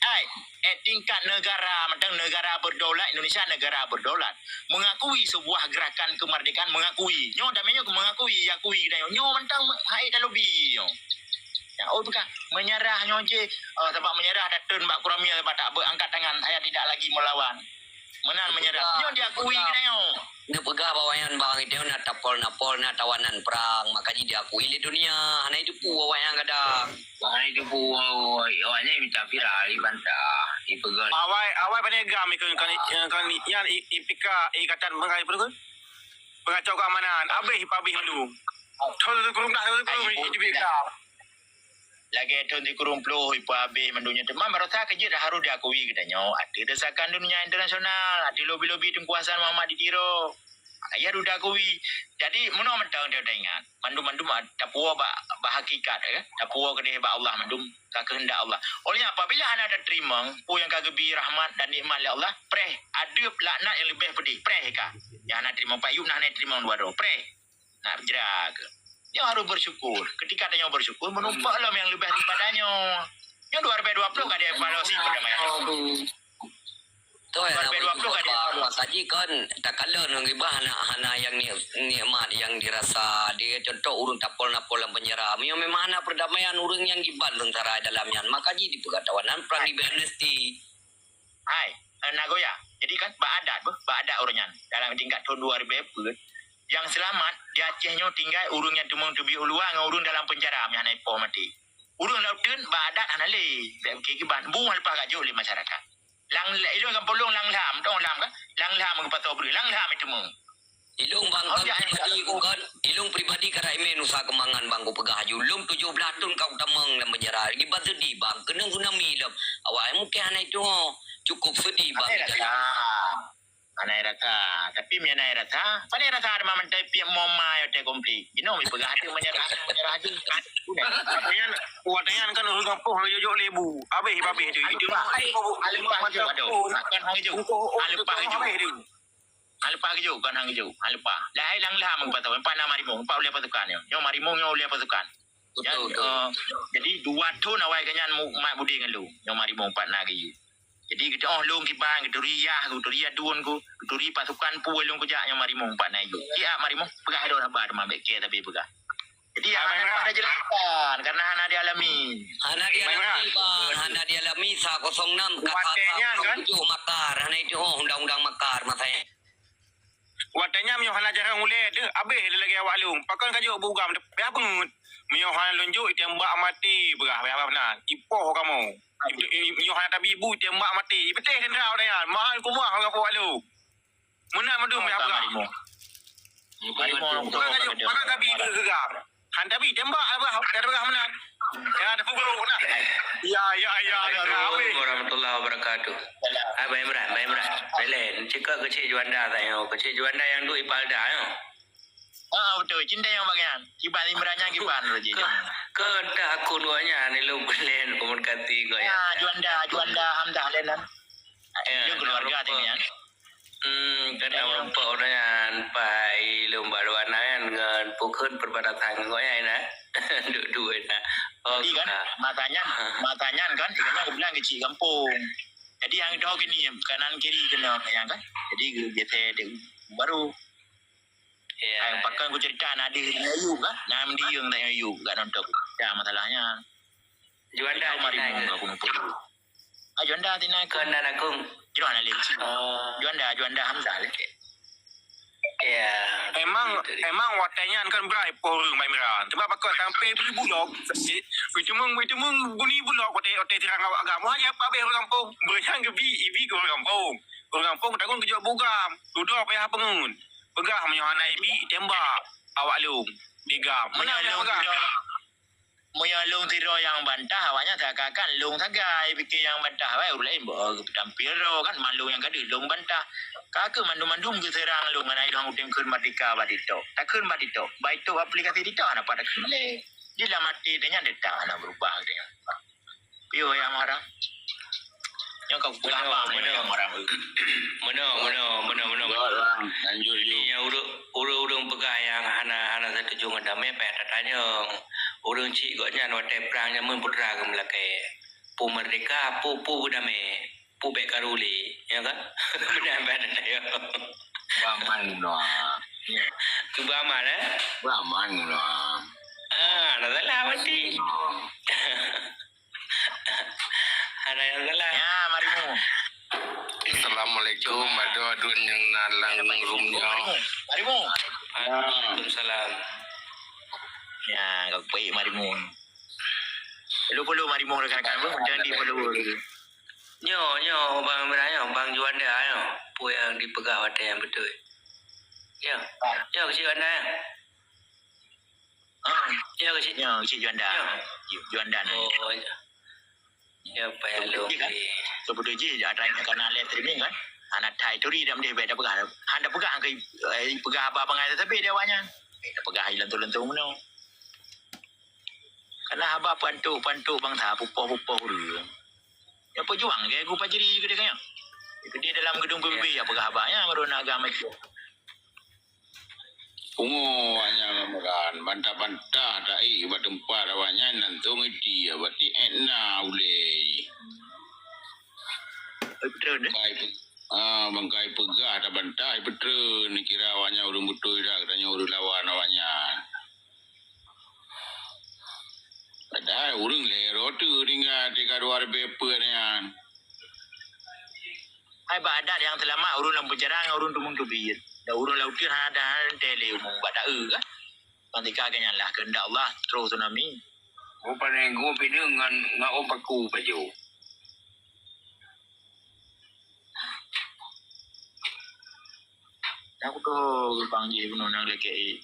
Hai, eh, tingkat negara, mantong negara berdaulat, Indonesia negara berdaulat. Mengakui sebuah gerakan kemerdekaan, mengakui. Nyoe damé nyoe mengakui, akui dah nyoe. Nyoe mantong hai dah lobby nyoe. Ya, Oh, bukan. Menyerah nyoe jih, oh, sabab menyerah dah turun bak Kuramil, sabab tak beangkat tangan, saya tidak lagi melawan. Meunan menyerah. Nyoe diakui keunoe. Neupeugah bahwa nyan bang itu na tapol-napol, na tawanan perang, maka jih diakui lé dunia. Hana itu pu awak nyang kadang. Hana itu pu awak nyang minta viral, dibantah, dipeugah. Awai, awai pandai gam ikon, ikon, ikon, nyan i-, ipika, ikatan pengai, peungacau keamanan. Abéh, abéh mandum. Thon sikureueng dah, thon sikureueng, ipika. Lagèe thon sikureueng ploh ipeuabéh mandum nyan. Teuma baroesa keu jeuet harôh diakui geutanyoe ateueh desakan dunia internasional, ateueh lobi-lobi Teungku Hasan Muhammad di Tiro. Maka jih harôh diakui. Jadi, meunoe mantong teuingat, mandum-mandum tapuwoe bak, bak hakikat, ya. Tapuwoe keudeh bak Allah mandum, ka keuheundak Allah. Oleh nyan, apabila hana tateurimong peue nyang ka geubi rahmat dan nikmat lé Allah, preh, adeueb laknat nyang leubeh peudeh, preh ka. Nyang hana teurimong, Pak Ayub na hana teurimong dua droe, preh. Nak peujra keu. Nyoe harôh bersyukur. Ketika tanyoe bersyukur, meunumpok lom nyang leubeh daripada nyoe. Nyoe dua ribèe dua ploh ka dievaluasi perdamaian. Betul, dua ribèe dua ploh ka dievaluasi. Maka jih kon takalon ngon gibah hana, hana nyang ni-, nikmat nyang dirasa. Dia contoh ureueng tapol-napol lam penjara. Meunyoe memang hana perdamaian, ureueng nyang gibah seungsara dalam nyan. Maka jih dipeugah tawanan perang, dibri amnesti. Hai, eh, Nagoya. Jadi kan, bak adat beuh, bak adat ureueng nyan. Dalam tingkat thon dua ribèe peuet, nyang seulamat di Aceh nyoe tinggai ureueng nyang teumeung teubiet u luwa ngon ureueng dalam peunjara nyang hana ipoh maté. Ureueng laôt teun bak adat hana lé. Bèk pike kiban. Bu leupah ka jok lé masyarakat. Lang, ilôn kan polong Lang Lam, tong Lam kan? Lang Lam geupasoe breueh. Lang Lam iteumeung. Ilôn bang, kon pribadi ku kon, ilôn pribadi ka raimé nusa keumangan bang kupeugah aju. Lôn tujoh blaih thon ka kutamong lam penjara. Kiban seudih bang, keunong tsunami lom. Awak mungken hana itu ho. Cukup seudih bang. Hana rasa. Hana rasa. Tapi meunyo hana rasa, pane rasa ada mamantai piep moma yo teh konflik. Inoe mi peugah hati menyerah, menyerah hati. Watèe nyan, watèe nyan kan ureueng gampông laju jok lebu. Abéh, abéh tu. Alupah, alupah hijau, aduh. Kan hijau. Alupah hijau. Alupah hijau, kan hijau. Alupah. Dah hai Lang Lam geupasoe, empat na marimong, empat ulèe pasukan nyoe. Nyoe marimong, nyoe ulèe pasukan. Betul, betul. Eh, jadi dua thon awai geuh nyan mu-, mat beudé ngon lôn. Nyoe marimong empat na geuyue. Jadi geuteu'oh lôn kiban, geuturi yah, geuturi yah dun ku, geuturi pasukan pu lôn kujak nyoe marimong empat na geuyue. Siap marimong, peugah lôn haba teuma bèk kèe tapi peugah. Jadi hana payah jelaskan karena hana dialami. Hana dialami bang, hana dialami sa kosong enam kata tujuh makar, hana itu oh undang-undang makar masa nyan. Watèe nyan meunyoe hana jarang ulèe deuh, abéh lé lagèe awak lôn. Pakon ka jok bu gam, payah peungeut. Meunyoe hana lôn jok, itembak maté, peugah payah meunan. Ipoh kamoe. Itu, i-, meunyoe hana tabi bu, itembak maté. Ipeuteh tendera watèe nyan. Mahal kumah awak lôn. Meunan mandum payah peugah. Pakon ka jok, pakon tabi deuh keu gam. Han tabi tembak lah bah, dah peugah meunan. Ya, dah pukul nah. Ya, ya, ya, ya, ya. Assalamualaikum warahmatullahi wabarakatuh. Ah, Bang Imran, Bang Imran. Belen, cekak keu Cik Juanda tanya. Keu Cik Juanda nyang duek di Palda nyoe. Ah, betul. Cinta nyang bagian. Kiban Imran nyang kiban tu, Cik. Ke, ke entah akun gobnyan, ni lôn belen komunikasi gobnyan. Ah, Juanda, Juanda Hamzah Lenan. Ya, dia keluarga tadi kan. Hmm, kena meureumpok ureueng nyan, pai lôn bak luwa na nyan ngon pukon perbatasan ngon gobnyan na. Duek-duek na. Oh, jadi kan, masa nyan, masa nyan kan, tiga nyan kebetulan keuchik gampông. Jadi yang dua gini, kanan kiri kena yang kan. Jadi biasa dia baru. Ya, yang pakai aku cerita na ada Ayub kan. Nam dia yang tak Ayub kat nonton. Ya, masalahnya. Juanda Cina ke? Aku nampak dulu. Ah, Juanda Cina ke? Kon nan aku. Juanda Lim Cina. Oh. Juanda, Juanda Hamzah leh. Ya. Emang, emang watèe nyan kan brai poh ureueng Bang Imran. Sebab pakon sampai beri bulog. Beri teumeng, beri teumeng bunyi bulog watèe, watèe terang awak gam. Wah, ya apa beh ureueng kampung? Beri nyan gebi, ibi ke ureueng kampung. Ureueng kampung takon kejok bugam. Tudoh payah peungeut. Peugah meunyoe hana ibi, tembak awak lôn. Digam. Meunang lôn peugah. Meunyoe lôn sidroe nyang bantah, awaknyan seakan-akan lôn sagai pike nyang bantah, wai ureueng laén beu geupeutampier droe kan, man lôn nyang gadeuh lôn bantah. Ka keuh mandum-mandum geuseurang lôn ngon aneuk lôn udeb kheun merdeka bak TikTok. Takheun bak TikTok, bak TikTok aplikasi TikTok hana pat takheun lé. Di lam até tanyan teutap hana beurubah geutanyoe. Piôh nyang marah. Nyoe ka kupeugah apa nyoe nyang marah. Meunoe, meunoe, meunoe, meunoe. Jadi nyang ureueng, ureueng-ureueng peugah nyang hana, hana satuju ngon damé payah tatanyong. Ureueng chik gobnyan watèe prang jameun putra geumeulakèe. Peue merdeka, peue, peue beudamé, peue bèk karu lé, ya kan? Beudamé tatanyong. Beramal, eh? Beramal. Ah, dah salah berarti. Assalamualaikum, adoe aduen nyang na lam room nyoe. Marimu. Waalaikumsalam. Ya, kau baik marimu. Follow-follow marimu rakan-rakan, jangan di-follow. Nyoe, nyoe, Bang Imran nyoe, Bang Juanda nyoe. Peue nyang dipeugah watèe nyang beutôi. Nyoe, nyoe keuchik Juanda nyoe. Ah, nyoe keuchik. Nyoe keuchik Juanda. Nyoe. Juanda nyoe. Oh, iya. Ya, payah lom. Kan? Sebetul jih, ada yang kena live streaming kan? Anak thai turi dah mendeh, dah peugah. Han dah peugah ke, eh, peugah haba bangai tapi dia awaknya. Eh, dah peugah lantong-lantong meno. Karena haba pantuk-pantuk bangsa, pupoh-pupoh ureueng. Ya, pejuang ke aku pajeri ke dia kaya. Dia dalam gedung P B B ya peugah haba nya, baru nak agama. Pungo awaknyan meurahan, bantah-bantah taék bak teumpat awaknyan, nyan tông iti, berarti ék na ulée. Betul deh. Bangkai pe-, ah, bangkai peugah tabantah, beutreun, kira awaknyan ureueng beutôi that, geutanyoe ureueng lawan awaknyan. Padahai ureueng lhèe droe teuk tinggai tika dua ribèe peuet nyan. Hai bak adat nyang seulamat ureueng lam penjara ngon ureueng teumeung teubiet. Dan ureueng lam uteuen hana, hana teuntèe lé umum bak taeu kan. Ngon tika geuh nyan lah keuheundak Allah troh tsunami. Oh, paléng geuh pineung ngon, ngon ôn paku pajoh. Aku tu bang je bunoe nang lekek.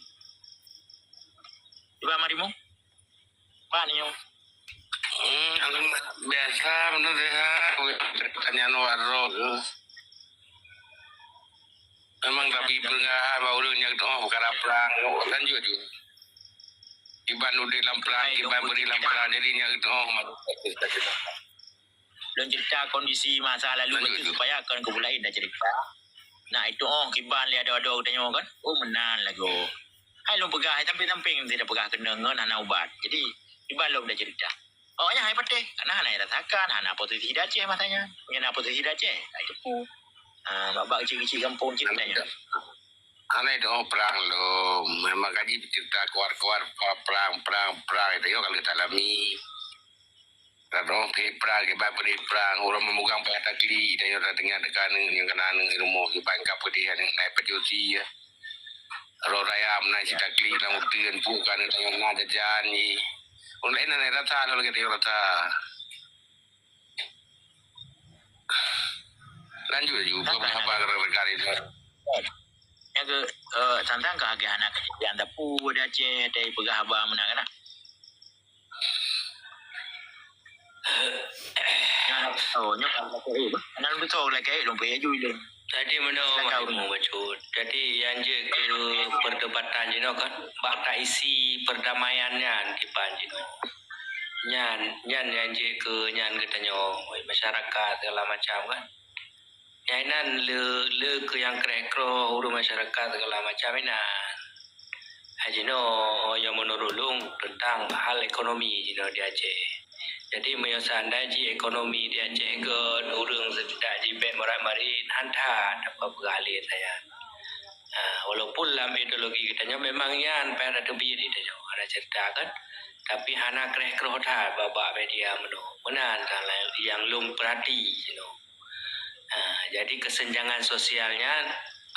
Cuba marimu. Pak ni nyong. Hmm, aku biasa menurut saya, tanya nuar roh. Memang tapi peugah bak ureueng nyang teuh peukara prang, lanjut ju. Iban udép lam prang, iban beri lam prang, jadi nyang teuh. Lôn cerita kondisi masa lalu laju, supaya kon keu laén dah cerita. Nah, itu oh kiban lé adoe-adoe geutanyoe kan. Oh, meunan lagoe. Hai lôn peugah, hai sampéng-sampéng meusti tapeugah keuneuk ngon hana ubat. Jadi, kiban lôn dah cerita. Awaknyan hai patéh, karena hana rasakan, hana posisi di Aceh masa nyan. Meunyo na posisi di Aceh, hai teupeu. Ha, bak-bak keuchik-keuchik gampông cit tanyoe. Hana itu oh prang lom. Memang kaji cerita kuar-kuar prang, prang, prang itu yo kalau kita alami. Rot oh pih prang, kiban peudeh prang, ureueng meumugang payah takli, dan nyoe tadeungoe teuka nyang keunan rumoh kiban ka peudeh nyan, na pajoh sie. Roh raya meunan si takli lam uteuen, peue ka nyoe tanyoe na jajan jih. Ureueng laén hana rasa lom lagèe tanyoe rasa. Lanjut laju, peugah haba gara-gara itu. Nyang keu, eh, tantang keu agé hana keujadian teupeu di Aceh, teupeugah haba meunan kan. Nyan, oh, nyoe kan lagèe, eh, nyan beutôi lagèe, eh, lôn payah jui lôn. Jadi, meunoe, Mak Ibu bacut. Jadi, nyang jeuet keu perdebatan jinoe kan, bak taisi perdamaian nyan kiban jinoe. Nyan, nyan nyang jeuet keu nyan geutanyoe, masyarakat segala macam kan. Nyan inan le, le keu nyang kreh-kroh ureueng masyarakat segala macam inan. Hai jinoe, nyang meunurot lôn teuntang hal ekonomi jinoe di Aceh. Jadi, meunyoe seandai jih ekonomi di Aceh gèt ureueng seudeundak jih bèk marit-marit, han that dapat peugah lé saya. Ha, walaupun lam ideologi geutanyoe memang nyan payah tateubiet di tanyoe, hana cerita kan. Tapi hana kreh-kroh that bak, bak media meunoe. Meunan nyang lôn peurati jinoe. Ha, jadi kesenjangan sosial nyan,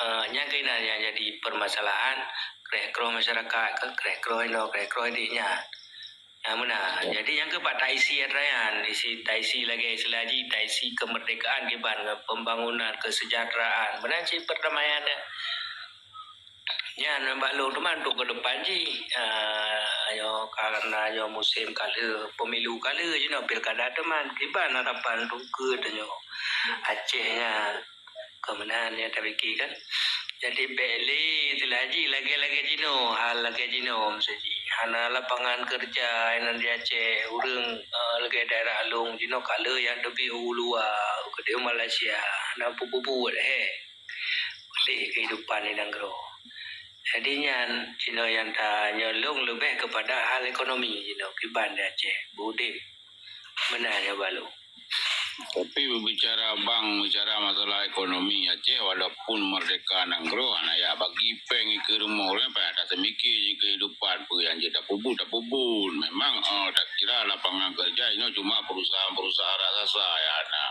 eh, nyan keuh inan nyang jadi permasalahan, kreh-kroh masyarakat, kan kreh-kroh inoe, kreh-kroh idéh nyan. Ha, meunan. Jadi nyang keuh bak taisi atra nyan, isi, taisi lagèe istilah jih, taisi kemerdekaan kiban, pembangunan, kesejahteraan. Meunan cit perdamaian nyan. Nyan bak lôn teuma untuk ke depan jih, ah, nyoe karena nyoe musim ka lheueh, pemilu ka lheueh jinoe, pilkada teuma, kiban harapan untuk keu tanyoe Aceh nyan. Keu meunan nyang tapike kan. Jadi bèk lé istilah jih lagèe-lagèe jinoe, hal lagèe jinoe meusti jih. Hana lapangan keureuja inan di Aceh, ureueng, eh, lagèe daerah lôn jinoe ka lheueh nyang teubiet u luwa, keudéh Malaysia, hana peue-peue buet, he. Udép kehidupan di nanggroe. Jadi nyan, jinoe nyang ta, nyoe lôn leubeh keupada hal ekonomi jinoe kiban di Aceh, beudép. Meunan nyoe bak lôn. Tapi berbicara bang, bicara masalah ekonomi Aceh, walaupun merdeka nanggroe, hana jak bagi péng ikeue rumoh ureueng, payah taseumiké jih kehidupan, peue nyang jeuet tapeubuet, tapeubuet. Memang, oh, takira lapangan kerja inoe cuma perusahaan-perusahaan raksasa nyang na.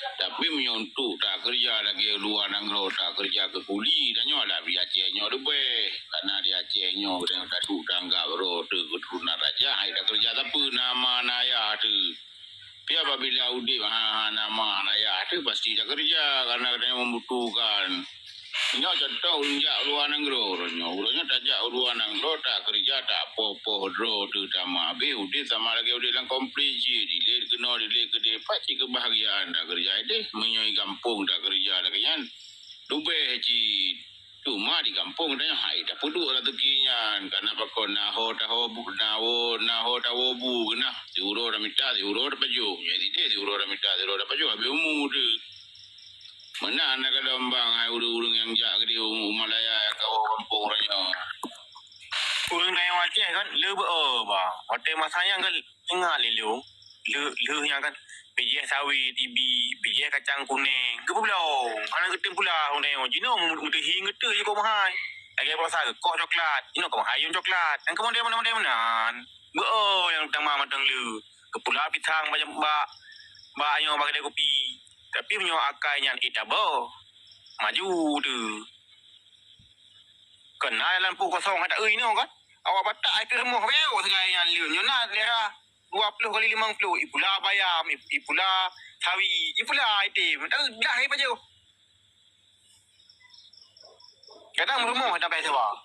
Tapi meunyoe untuk takeureuja lagèe luwa nanggroe takeureuja keu kuli, tanyoe adak di Aceh nyoe leubeh. Karena di Aceh nyoe tanyoe taduek tanggap droe teuh keuturonan raja, hai takeureuja sapeue na ma na yah teuh. Tapi apabila udép ha, ha na ma na yah teuh pasti takeureuja karena tanyoe membutuhkan. Nyoe contoh ulôn jak u luwa nanggroe uroe nyoe. Uroe nyoe tajak u luwa nanggroe, takeureuja, tapoh-poh droe teuh tamah. Abéh udép sama lagèe udép lam konflik cit. Dilèe keunoe, dilèe keudéh. Pat cit keubahgiaan takeureuja idéh. Meunyoe i gampông takeureuja lagèe nyan, leubeh cit. Cuma di gampông tanyoe hai tapeuduek raseuki nyan. Kana pakon na ho taho bu-, na ho, na ho tawoe bu keunah. Siuroe tamita, siuroe tapajoh. Nyoe sidéh, siuroe tamita, siuroe tapajoh. Abéh umu teuh. Meunan na keudong bang hai ureueng-ureueng nyang jak keudéh u Malaya nyang ka woe gampông uroe nyoe. Ureueng tanyoe Aceh kan le beu-o bang. Watèe masa nyan kan ingat lé lôn. Le, lheueh nyan kan bijèh sawét, tibi, bijèh kacang kunèng. Geupeubloe. Hana geutem pula ureueng tanyoe. Jinoe meu-, meuteuhi geuteuh jikôh meuhai. Lagèe puasa geukoh coklat. Jinoe keu meuhai yum coklat. Nyang keu model meunan-model meunan. Beu-o nyang teuma mantong le. Geupula pisang bak, bak, bak nyoe bak keudè kupi. Tapi meunyoe akai nyan ék taboh, maju teuh. Kon na lampôh kosong hana eu inoe kan? Awak batak ai keu rumoh wéu sagai nyan leuh. Nyoe na daerah dua ploh kali limong ploh, ipula bayam, ip-, ipula sawi, ipula item. Dah, dah ipajoh. Kadang rumoh dah bai sewa.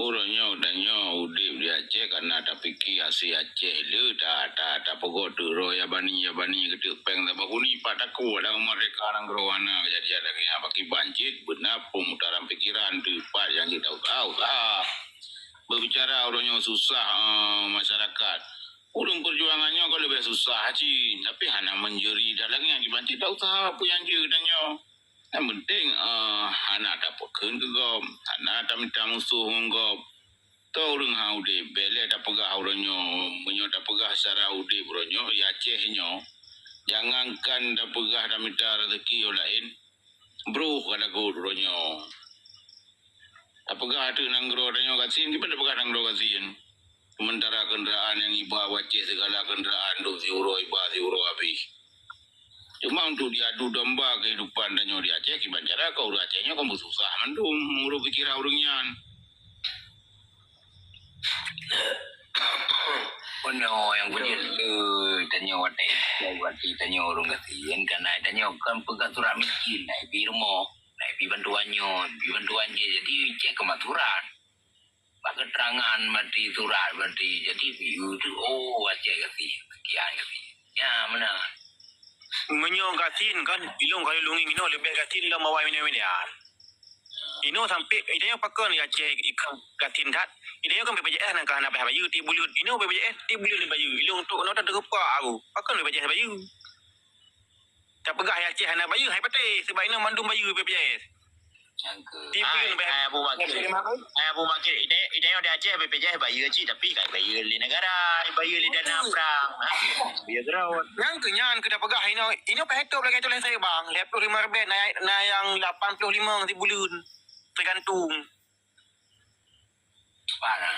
Uroe nyoe tanyoe udép di Aceh kana tapike asai Aceh le ta, ta, tapeugot teuh roh Yabani, Yabani keuteuk péng saboh uni pat takot lam merdeka nanggroe hana keujadian lagèe nyan. Pakiban cit beuna peumutaran pikiran teuh pat nyang jeuet ta usaha-usaha. Beubicara uroe nyoe susah, eh, masyarakat. Ureueng peujuangan nyoe ka leubeh susah cit, tapi hana meunjeuri dah lagèe nyan kiban cit ta usaha peue nyang jeuet tanyoe. Nyang penting, eh, hana tapeukheun keu gob, hana tamita musoh ngon gob. Toh ureueng han udép, bèk lé tapeugah uroe nyoe. Meunyoe tapeugah secara udép uroe nyoe, di Aceh nyoe, jangankan tapeugah tamita raseuki ureueng laén, broh ka lagot uroe nyoe. Tapeugah ateueh nanggroe tanyoe gasien, kiban tapeugah nanggroe gasien. Sementara kendaraan nyang iba u Aceh, segala kendaraan dum siuroe iba, siuroe abéh. Cuma untuk diadu domba kehidupan tanyoe di Aceh, kiban cara keu ureueng Aceh nyoe kan beususah mandum meunurot pikiran ureueng nyan. Bunoe nyang beujeuet le tanyoe watèe, watèe tanyoe ureueng gasien, kana tanyoe kan peugah surat miskin, na ibi rumoh, na ibi bantuan nyoe, ibi bantuan jih, jadi cek keu mat surat. Bak keterangan berarti surat berarti. Jadi, you tu, oh, Aceh kati. Sekian kati. Ya, meunan. Meunyoe gasien kan, ilong kali lungi inoe leubeh gasien lom awai minoe-minoe. Inoe sampai, inoe pakon ya Aceh ikan gasien that. Inoe kan B P J S nang ka hana payah bayeue tiep buleuen. Inoe B P J S tiep buleuen bayeue. Ilong tu, inoe tak teugepak aku. Pakon B P J S bayeue. Tapeugah ya Aceh hana bayeue, hai patéh. Sebab inoe mandum bayeue B P J S. Nyang keu Tiep buleuen bayar. Hai Abu Bakar. Hai Abu Bakar, idéh, idéh di Aceh B P J S bayeue cit, tapi kai bayeue lé negara, bayeue lé dana prang. Ha? Bayeue keurot. Nyang keu nyan keu tapeugah inoe, inoe pahétôb lagèe tuléh saya bang, lhèe ploh limong ribèe na, na nyang lapan ploh limong sibuleuen. Teugantung. Mana?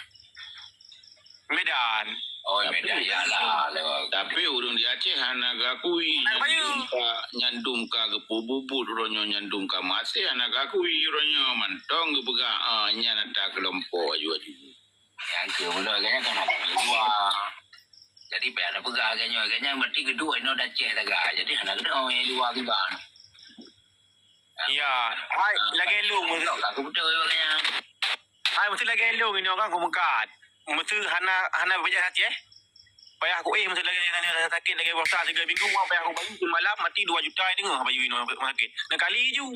Medan. Oh, tapi Medan, ya lah, lewat. Tapi ureueng di Aceh hana geuakui. Hana bayeue. Nyan dum ka, nyan dum ka geupeububuet uroe nyoe, nyan dum ka maté hana geuakui uroe nyoe. Mantong geupeugah, ah, nyan atra keulompok aju-aju. Nyang keu meunoe geuhnyan kan hana di luwa. Jadi, payah na peugah geuhnyan, geuhnyan berarti geuduek inoe di Aceh sagai. Jadi, hana geunoe di luwa kiban. Ya, hai, lagèe lôn, meusi-, Ka kubeutôi bak nyan. Hai, meusi lagèe lôn inoe kan kumeukat. Meusi hana, hana B P J S Aceh. Payah ku éh meusi lagèe nyan, sakét lagèe puasa tiga minggu, wah, payah ku bayeue seumalam mati dua juta teungoh bayeue inoe rumah sakit. Neukali ju.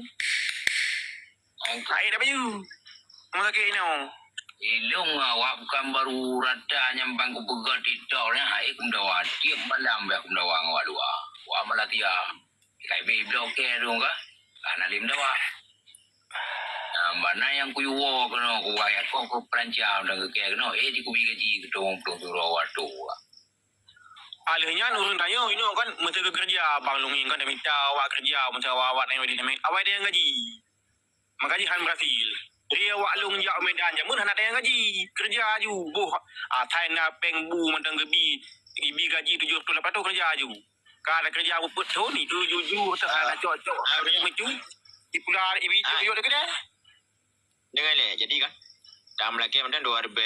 Hai, dah bayeue. Rumah sakit inoe. Ilong awak bukan baru rata nyang bang kupeugah TikTok nyan, hai kumdawa. Tiep malam bah kumdawa ngon awak luwa. Wah, Malaysia. Kai bèk bloe kèe dong ka? Hana lé meudawa. Nah, bak na nyang kuyue woe keunoe, kuwai akoh keu peurancang dan keu kèe keunoe, eh, dikubi gaji keu tueng plueng uroe watèe. Ah, lheueh nyan ureueng tanyoe inoe kan, meuseu keu keureuja, bang Lungi kan, tamita awak keureuja, meuseu awak-awak tanyoe di, awai tanyoe gaji. Maka jih han berhasil. Jadi awak lôn jak u Medan jameun hana tanyoe gaji. Keureuja aju, boh, asai na péng bu mantong geubi, geubi gaji tujoh reutôh lapan reutôh keureuja aju. Ka ada kerja buput thon itu juju teuh anak cok-cok. Ada macam itu. Di pula ada ibi jok-jok dekat dah. Dengar leh, jadi kan. Tam lakée macam dua ribu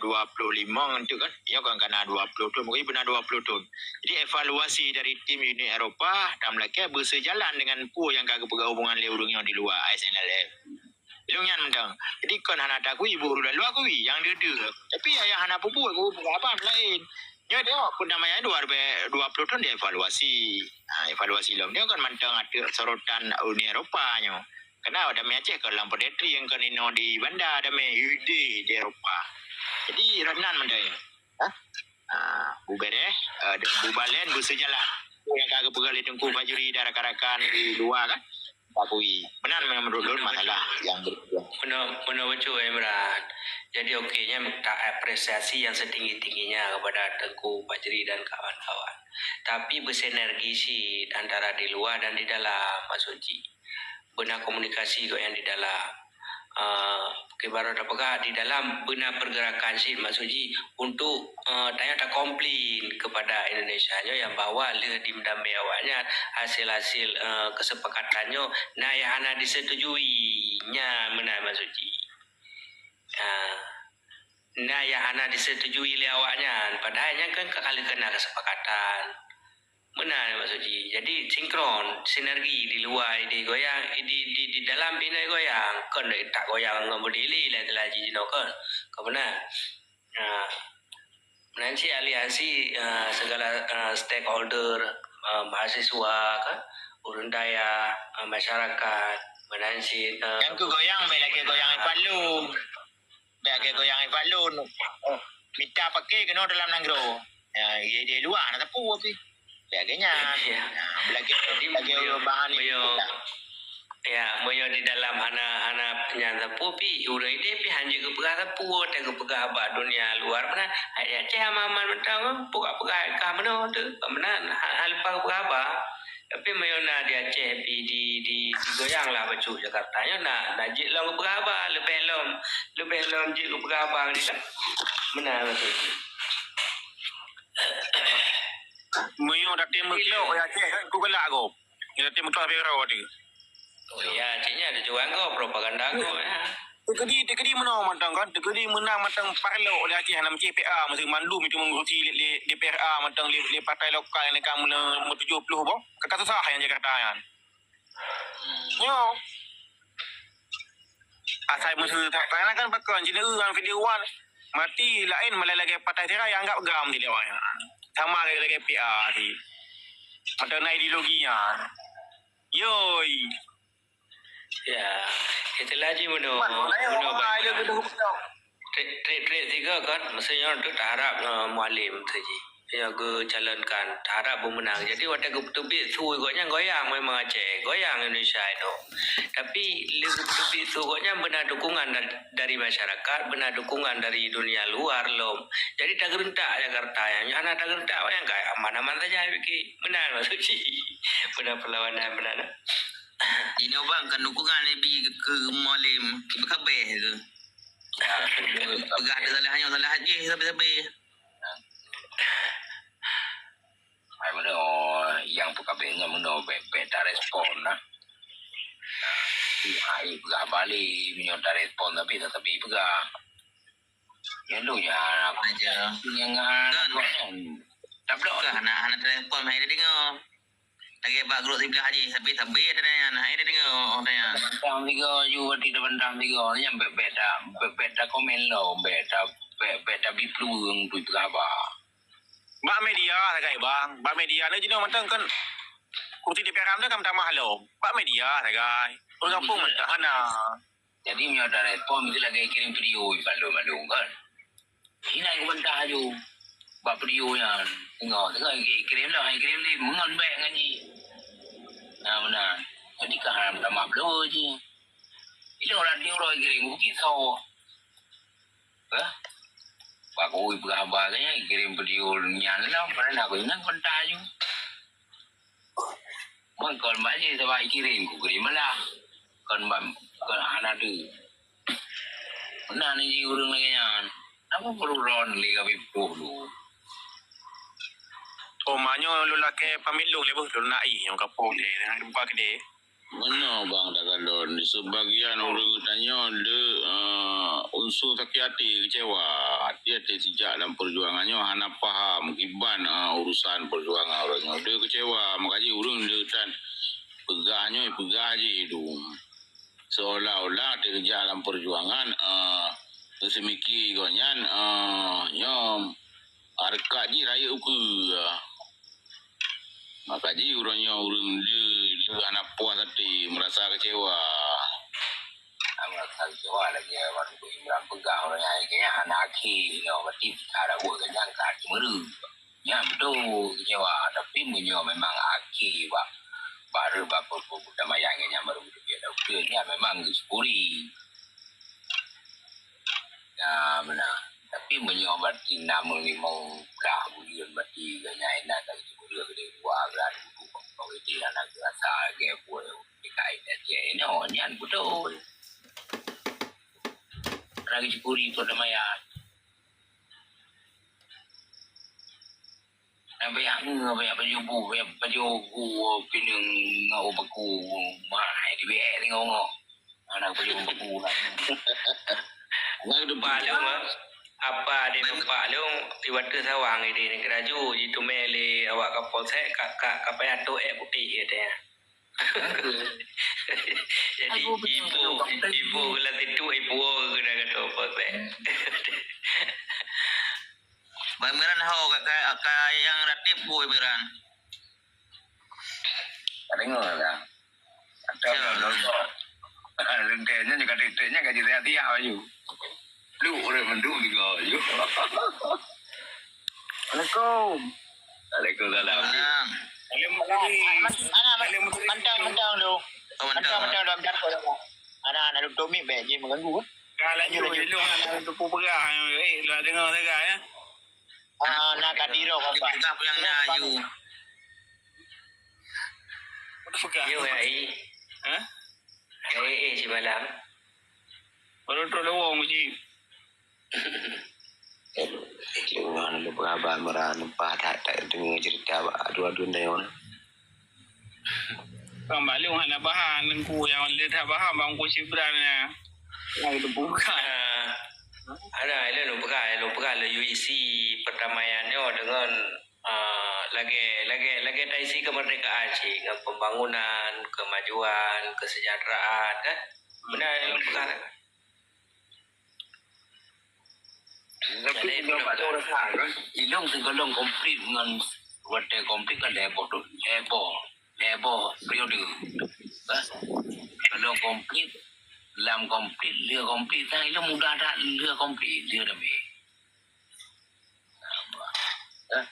dua puluh lima ngan tu kan. Ia kan kana dua puluh tahun, mungkin benar dua puluh tahun. Jadi evaluasi dari tim Uni Eropa, tam lakée berseujalan dengan peue nyang ka geupeugah hubungan lé ureuëng nyoe di luar I S N L F. Ilong nyan mantong. Jadi kon hana takui ibu ureuëng luar kui yang deuh-deuh. Tapi ayah hana peubuet ku peugah abang lain. Nyoe tengok perdamaian dua ribu dua puluh tahun dievaluasi. Ha, evaluasi lom. Dia kan mantong ateueh sorotan Uni Eropa nyoe. Kena damé Aceh ke lam pedetri yang kan ino di Banda damé Yudi di Eropa. Jadi roh nan mandai. Ha? Ha, bubereh, uh, bubalen berseujalan. Yang ka geupeugah lé Teungku Fajri dan rakan-rakan di luar kan. Bakui. Benar memang menurut lôn masalah yang berkembang. Benar, benar betul Imran. Jadi okey nya tak apresiasi yang setinggi-tingginya kepada Teungku Fajri dan kawan-kawan. Tapi bersinergi sih antara di luar dan di dalam maksud cik. Beuna komunikasi gobnyan di dalam. Uh, kibarô tapeugah di dalam beuna pergerakan cit maksud jih untuk uh, tanyoe takomplain kepada Indonesia nyoe yang bahwa lheueh dimeudamé awaknyan hasil-hasil uh, kesepakatan nyoe na nyang hana disetujui. Nyan meunan maksud jih. Uh, na nyang hana disetujui lé awaknyan padahai nyan kan ka lheueh keuna kesepakatan. Meunan maksud jih. Jadi sinkron, sinergi di luwa idéh goyang, di, di, di dalam pih na goyang. Kon tak goyang ngon budili lah istilah jih jinoe kon. Kon meunan. Ha. Meunan cit aliansi uh, segala uh, stakeholder, uh, mahasiswa, kan, ureuëng dayah, uh, masyarakat, meunan cit uh, yang ke goyang baik lagi goyang Ipalu. Bèk lagèe goyang ié balon. Mita paké keunoe dalam nanggroe. Ya, di, di luwa hana teupeu pih. Bèk lagèe nyan. Ya. Ya, lagèe, jadi lagèe meunyoe, bahan meunyoe, ya, meunyoe di dalam hana, hana nyan teupeu pih, ureueng idéh pih hanjeuet geupeugah teupeu, watèe geupeugah bak dunia luar meunan. Hai Aceh aman-aman mantong, peugah-peugah ka meunoe teuh, meunan, ha, ha leupah geupeugah haba. Tapi meunyoe na di Aceh pih di, di, digoyang lah bacut Jakarta nyoe na, na jeuet lom geupeugah haba, leubeh lom, leubeh lom jeuet geupeugah haba ngon Islam. Meunan maksud. Meunyoe daté meuklok di Aceh kan ku galak gob. Nyoe daté meuklok Fero teuh. Oh ya, cit nyan tujuan gob, propaganda gob ya. Teukeudi, teukeudi meunoe mantong kan, teukeudi meunang mantong parlok di Aceh hana meucéh P A, meusti mandum itu mengurusi lé, lé D P R A mantong lé, lé partai lokal nyang ka meutujoh ploh boh. Ka, ka susah nyang Jakarta nyan. Nyoe. Asai meusu tak, tak kan pakon cina urang video wan. Mati laén malah lagèe patai tirai anggap gam di dewan. Sama lagèe, lagèe P A di. Mantong na ideologi nyan. Yoi. Ya, itulah ji meunoe, meunoe baik. Trik, trik, trik tiga kan, maksudnya untuk taharap uh, mualim tu ji. Yang geucalonkan, taharap beumeunang. Jadi watèe geuteubiet su gobnyan goyang memang Aceh, goyang Indonesia itu. Tapi lé geuteubiet su gobnyan beuna dukungan dari, dari masyarakat, beuna dukungan dari dunia luar lom. Jadi tageureuntak Jakarta nyan, hana tageureuntak, bayangkan aman-aman saja pikir. Benar maksud ji. Benar perlawanan, benar. Jinoe bang kan dukungan lebih ke mualim, ibu kabeh ke. Peugah ada salah nyoe salah jih sabe-sabe. Hai meunoe yang peugah nyan meunoe bèk-bèk ta respon lah. Hai peugah balik meunyoe ta respon tapi tapi peugah. Ya lu ya apa aja. Yang kan. Tapi hana hana ta respon hai deungoe. Lagèe bak grup siblah jih, sabe-sabe ada nyan, hai deungoe, oh, nyan. Bantang tiga, you berarti dah bantang tiga. Nyan bèk-bèk dah, bèk-bèk dah komen lo, bèk dah, bèk-bèk dah beri peluang tu peugah haba. Bak media sagai bang, bak media ni jinoe mantong kan. Kursi di P R M tu kan tamah lo. Bak media sagai. Urang kampung mantong hana. Jadi meunyoe ta respon meusti lagèe kirém video ibalon-balon kan. Inan geubantah laju bak video nyan. Tengok, tengok, kirém dah, kirém di meungon bèk ngon jih. Nah, meunan. Jadi ka haram tamah bloe jih. Ilong radio uroe kirém bukit so. Hah? Bak kui peugah haba nyan kirém video nyan lah, padahai aku ingat bantah laju. Mungkon bak jih sabab ikirém kukirém malah. Kon ban kon hana deuh. Meunan jih ureueng lagèe nyan. Apa perlu ron lé gabe ploh lu? Poma nyoe lôn lakèe pamit lôn lé boh, lôn na ié nyoe ka po deh, dan buka keudè. Meunoe bang takalon, di sebagian ureueng geutanyoe le, eh, unsur sakét até, keucewa. Até-até sijak lam peujuangan nyoe hana paham kiban, eh, urusan peujuangan uroe nyoe. Le keucewa, maka jih ureueng le tan peugah nyoe, peugah jih dum. Seolah-olah teukeujak lam peujuangan, eh, teuseumiki gobnyan, eh, nyoe hareukat jih rayeuk ukeue. Maka jih uroe nyoe ureueng le, le hana puas até, meurasa keucewa. Meurasa keucewa lagèe Wan Imran peugah uroe nyoe, kayaknya hana akhé nyoe, berarti cara buet gobnyan ka ceumeureuh. Nyan beutôi keucewa, tapi meunyoe memang akhé bak, baru bak perdamaian nyan baru beutôi, nyan memang geusyukuri. Nah, meunan. Tapi meunyoe berarti na meulimong blah buleuen berarti gobnyan na ka geusyukuri lé dua belas ribu bang, bang itu na geurasa lagèe buet P K I dan J I nyoe, nyan beutôi. Na geusyukuri perdamaian. Nah, banyak ngeue, banyak pajoh bu, banyak pajoh gu, pineung ngon baku mahai di B X ni ngomong. Mana pajoh baku lah. Nang Pak Long, ah. Apa dia nampak Long di Batu Sawang ini, ni keraju ditumé lé awak Kapolsek, ka, ka, ka payah tu eh putih, katanya. Jadi, ibu, ibu geula titu, ibu kena kata apa, teh. Bang Imran ho, ka, ka, ka yang Ratib, Bu Imran. Ka deungoe lah. Atau lolo. Lentenya juga titiknya gaji saya tiap baju. Lu urang mendung juga baju. Assalamualaikum. Waalaikumsalam. Salam. Alim Mutri. Alim Mutri. Mantang, mantang tu. Oh, mantang. Mantang, mantang dalam dapur. Anak-anak tu Tommy baik je mengganggu. Kalau you, you, you, anak tu pun pegang. Eh, lu dengar saya, ya? Ah, nak ka dirok apa? Pegang yang na, you. Pegang. You, ya, eh. Hah? Eh, eh, si malam. Baru tu lewong uji. Lewong, lu berapa merah, nampak tak, tak dengar cerita, aduh, aduh, dah, ya. Bang Balong hana bahan, Teungku, nyang le that bahan Bang Teungku Cibran nyan. Nyang teubuka. Hana, ilôn lôn peugah, lôn peugah lé U E C perdamaian nyoe deungon, ah, lagèe, lagèe, lagèe taisi kemerdekaan cit, ngon pembangunan, kemajuan, kesejahteraan, kan? Beuna lôn peugah. Tapi jadi, ilôn bak lôn rasa, ilôn sigohlom konflik ngon, watèe konflik kan lhèe boh, lhèe boh, lhèe boh periode. Kan? Sigohlom konflik, lam konflik, lheueh konflik, kan ilôn mudah that lheueh konflik, lheueh damé. Kan?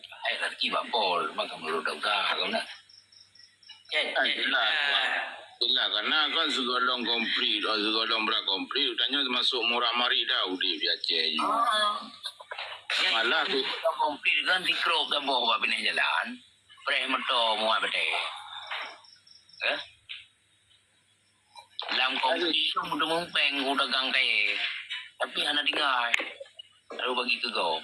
Hai rezeki bak Pol, maka menurut doktor, kan? Kan, ah, jelas, ah. Jelas, karena kan sigohlom konflik, oh, sigohlom brat konflik, tanyoe termasuk murak marit dah udép di Aceh ni. Ah. Malah tu konflik kan dikrop saboh bak binéh jalan. Preh moto muat batèe. Eh? Lam konflik tu meuteumèe péng u dagang kayèe. Tapi hana tinggai. Lalu bagi keu gob.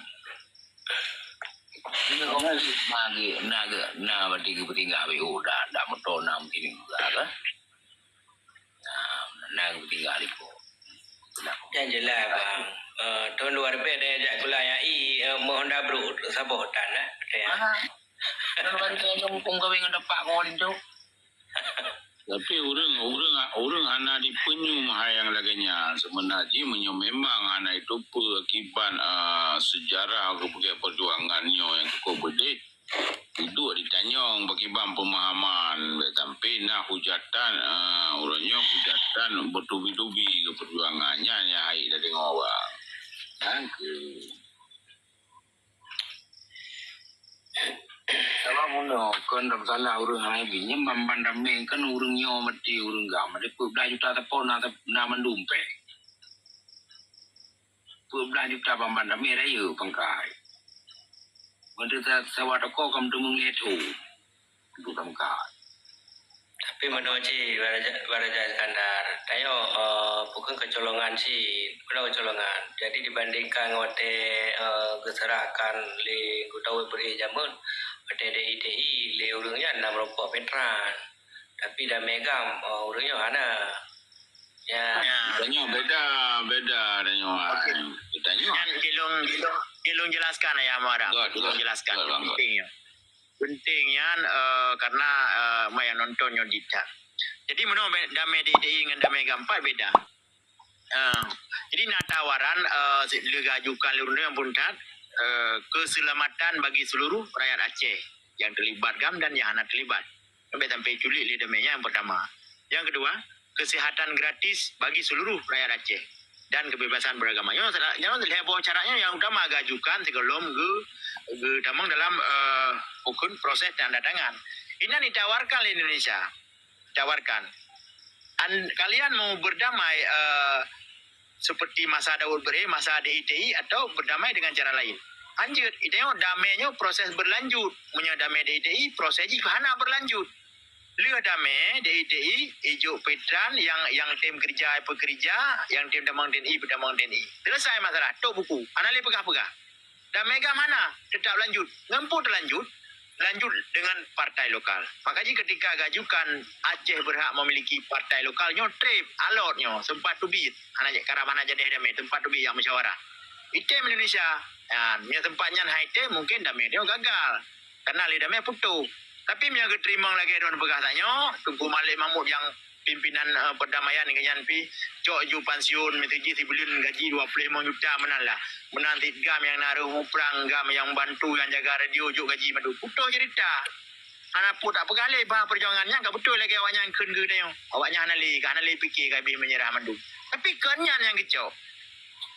Dengan konflik magi na ge, na berarti geupeutinggai W O dah, dah moto na mungkin juga kan. Nah, na geupeutinggai lipo. Yang jelas, bang. Eh, tahun dua ribu ada jak gula yang i, eh, Honda Bro, saboh tan, eh. Ah. Kalau bagi saya mumpung kawin dengan depak kau tu. Tapi ureueng, ureueng, ureueng hana jipeunyum hai nyang lagèe nyan. Seubeuna jih meunyoe memang hana jiteupeue akibat, a, seujarah geupeugèt peujuangan nyoe nyang cukup beudeh, duek jitanyong pakriban peumahaman, bèk sampé na hujatan, a, uroe nyoe hujatan beutubi-tubi keu peujuangan nyan nyang hai tadeungoe, bang. Nyang keu Sabab bunoe kon salah ureueng hai bi, nyan ban-ban damé kan ureueng nyoe maté ureueng gam, maté peuet blah juta teupeu na, na mandum péng. Peuet blah juta ban-ban damé rayeuk pangkai. Meunteuk sa-, sawa toko kam teumeung lé tho. Untuk pangkai. Tapi meunoe cit, Baraja, Baraja Iskandar, tanyoe, eh, bukon keucolongan cit, meunoe keucolongan. Jadi dibandingkan ngon watée, eh, geuseurahkan lé Gutawa Ibrahim jameun, watée D I T I lé ureuëng nyan na meurumpok veteran. Tapi damé GAM, eh, ureuëng nyoe hana. Ya. Ya. Tanyoe beda, beda tanyoe. Okey. Tanyoe. Nyan jilong, jilong, jilong jelaskan ya, Muara. Good, jilong good. Jelaskan. Good, good. Penting nyan. Penting nyan, eh, karena, eh, mai nyang nonton nyoe dita. Jadi meunoe be-, damé D I T I ngon damé GAM pat beda. Eh, jadi na tawaran, eh, si-, leuga ajukan lé ureuëng pun that, eh, keselamatan bagi seluruh rakyat Aceh yang terlibat GAM dan yang hana terlibat. Sampai, sampai culik lé damé nyan yang pertama. Yang kedua, kesehatan gratis bagi seluruh rakyat Aceh dan kebebasan beragama. Nyoe salah, nyoe lhée boh caranya yang utama geuajukan sigohlom geu-, geutamong dalam, eh, hukun proses tanda tangan. Ini ditawarkan lé Indonesia. Ditawarkan. An-, kalian mau berdamai, eh, seperti masa Daud Bere, masa D I T I, atau berdamai dengan cara lain? Anjir, itu damé nyoe proses berlanjut. Meunyoe damé D I T I, proses jih hana berlanjut. Lheueh damé, D I T I, ijok veteran yang, yang tem kerja, pekerja, yang tem tamong T N I, peutamong T N I. Selesai masalah, tok buku. Hana lé peugah-peugah. Damé GAM hana, tetap lanjut. Ngon peue teulanjut? Lanjut dengan partai lokal. Maka jih ketika geuajukan Aceh berhak memiliki partai lokal, nyoe treb, alot nyoe, sempat teubiet. Hana jeuet karab, hana jadi damé, sempat teubiet nyang musyawarah. Item Indonesia, nyan, meunyoe sempat nyan hai item, mungkin damé nyoe gagal. Karena lé damé putôh. Tapi meunyoe geuteurimong lagée droen peugah tanyoe, Teungku Malik Mahmud nyang pimpinan, eh, perdamaian keu nyan pih, cok ju pensiun, meusti jih sibuleuen gaji dua puluh lima juta meunan lah. Meunan cit GAM nyang na rôh muprang, GAM nyang bantu, nyang jaga radio, jok gaji mandum. Putôh cerita. Hana peue tapeugah lé, bah perjuangan nyan ka beutôi lagée awaknyan kheun keu tanyoe. Awaknyan hana lé, ka hana lé pike, ka habéh menyerah mandum. Tapi kon nyan nyang geucok.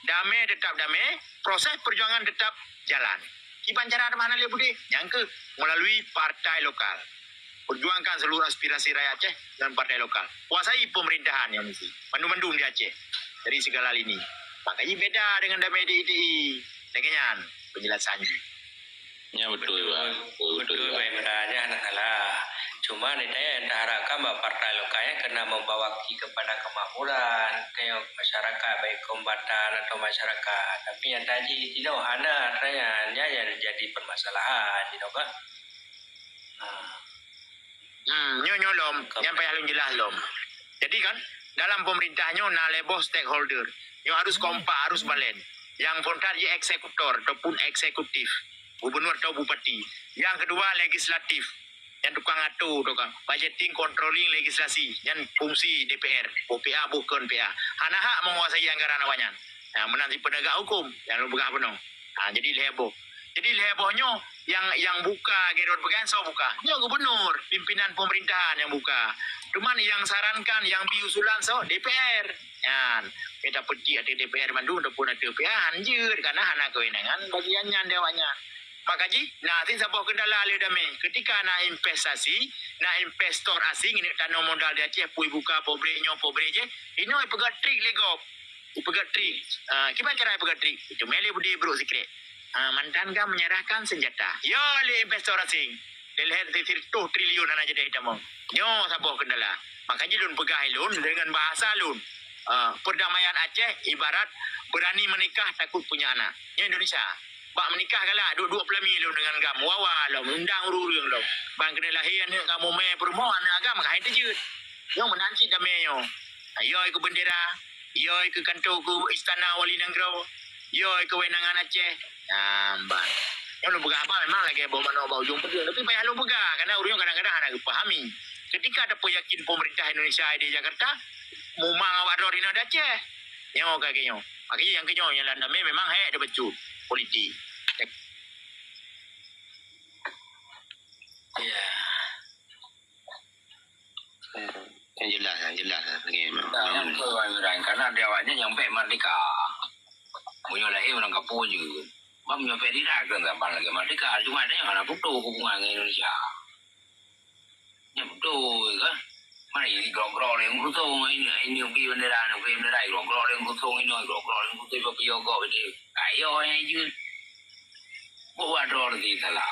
Damé tetap damé, proses perjuangan tetap jalan. Kiban cara teuma hana lé beudeh, nyang keuh melalui partai lokal. Perjuangkan seluruh aspirasi rakyat Aceh dan partai lokal. Kuasai pemerintahan nyang mesti. Mandum-mandum di Aceh. Dari segala lini. Maka jih beda dengan damé D I T I. Lagée nyan penjelasan jih. Ya, betul, Bang. Betul, betul, Bang. Bang Imran, ya, hana salah. Cuma ni tanya, taharapkan bak partai lokal nyan kena membawaki kepada kemakmuran, keu masyarakat, baik kombatan atau masyarakat. Tapi nyata jih, tinoe hana, tanya, nyan nyang jadi permasalahan, tinoe kan. Ha. Hmm, nyoe, nyoe lom, nyan payah lôn jeulaih lom. Jadi kan, dalam pemerintah nyoe na lhée boh stakeholder. Nyoe harus kompak, harus balen. Nyang phôn that jih eksekutor ataupun eksekutif, gubernur atau bupati. Nyang keudua legislatif, nyang tukang atur, tukang budgeting, controlling, legislasi, nyan fungsi D P R, boh P A, boh kon P A. Hana hak menguasai anggaran awaknyan. Nah, meunan cit penegak hukum, nyang lôn peugah bunoe. Ha, jadi lhée boh. Jadi lhée boh nyoe nyang, nyang buka, Gerot peugah soe buka. Nyoe gubernur, pimpinan pemerintahan nyang buka. Cuman nyang sarankan, nyang bi usulan soe, D P R. Nyan, beda peutik ateueh D P R mandum ataupun ateueh P A, hanjeuet, karena hana kewenangan bagian nyan di awaknyan. Maka jih, na cit saboh kendala lé damé. Ketika na investasi, na investor asing, ineuk tanoh modal di Aceh, pui buka pabrik nyoe, pabrik jih, inoe ipeugah trik lé gob. Ipeugah trik. Ah, kiban cara ipeugah trik? Itu mé lé beudé brok sikrek. Ah, mantan GAM menyerahkan senjata. Ya, lé investor asing. Lé lhée sireutoh triliun hana jadi tamong. Nyoe saboh kendala. Maka jih lôn peugah ilôn dengan bahasa lôn. Ah, perdamaian Aceh ibarat berani menikah takut punya anak. Nyoe Indonesia. Bak menikah galak, duek-duek peulami lôn dengan GAM. Wawa lom, undang ureuëng-ureuëng lom. Ban keuneuk lahé aneuk kamoe mé peurumoh, aneuk agam ka hai teujeuet. Nyoe meunan cit damé nyoe. Yoi keu bendera, yoi keu kantô keu istana wali nanggroe, yoi keu kewenangan Aceh. Nah, ban. Nyoe lôn peugah haba memang lagée boh manok bak ujong peudeueng, tapi payah lôn peugah, karena ureuëng kadang-kadang hana geupahami. Ketika tapeuyakin pemerintah Indonesia di Jakarta, mumang awak droe inoe di Aceh. Nyoe ka keu nyoe. Maka nyang keu nyoe nyang lam damé memang hék tabacut politik. Ya. Yang jelas, yang jelas lagi memang. Nah, yang betul, Bang Imran. Karena di awaknya nyang bèk merdeka. Meunyoe laén ureuëng kampung je. Bang meunyoe bèk di dalam zaman lagi merdeka. Cuma ada yang mana butuh hubungan dengan Indonesia. Nyan beutôi kan? Mari grok-grok lé kusong ini, ini pi bendera, ini pi bendera, grok-grok lé kusong ini, grok-grok lé kusong, ipa piôh gok ini. Ayo, yang itu. Buat droe lagi salah.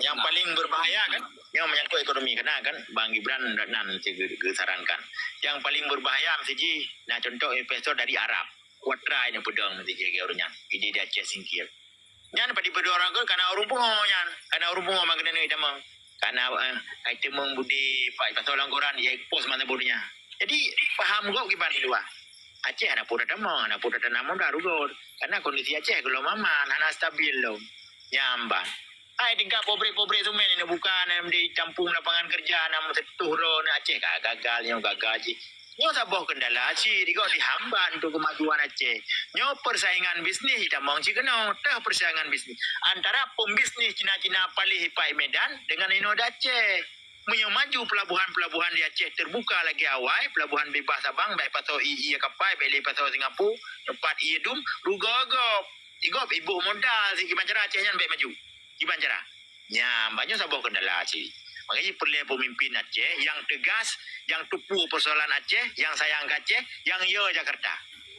Yang paling berbahaya kan? Nyang menyangkut ekonomi, karena kan Bang Gibran nan geusarankan. Yang paling berbahaya mesti jih, nah, contoh investor dari Arab. Kuat rai nyang peudong mesti jih lagèe ureueng nyan. Ide di Aceh singkir. Nyan padum peudong ureueng, kana ureueng pungo nyan. Kana ureueng pungo mangkeuneuk itamong. Kana, eh, itamong budi, pasoe lam koran, ya post mata bodohnya. Jadi, paham gob kiban di luwa. Aceh hana pura tamong, hana pura tanam modal rugot. Karena kondisi Aceh geulom aman, hana stabil lom. Nyan ban. Hai tingkat pabrik-pabrik semen ini buka, na di tampung lapangan kerja, na meusetuh droe, na Aceh ka gagal, nyoe gagal cit. Nyoe saboh kendala cit, digob dihambat untuk kemajuan Aceh. Nyoe persaingan bisnis tamong cit keunoe, teuh persaingan bisnis. Antara pembisnis Cina-Cina paléh ipat Medan dengan inoe di Aceh. Meunyoe maju pelabuhan-pelabuhan di Aceh terbuka lagèe awai, pelabuhan bebas Sabang, bèk pasoe ie kapai, bèk lé pasoe Singapura, nyoe pat ie dum, rugoe gob. Digob iboh modal si kiban cara Aceh nyan bèk maju. Kiban cara. Nyan, banyak saboh kendala cit. Makanya perlu pemimpin Aceh yang tegas, yang tupu persoalan Aceh, yang sayang ke Aceh, yang ya Jakarta.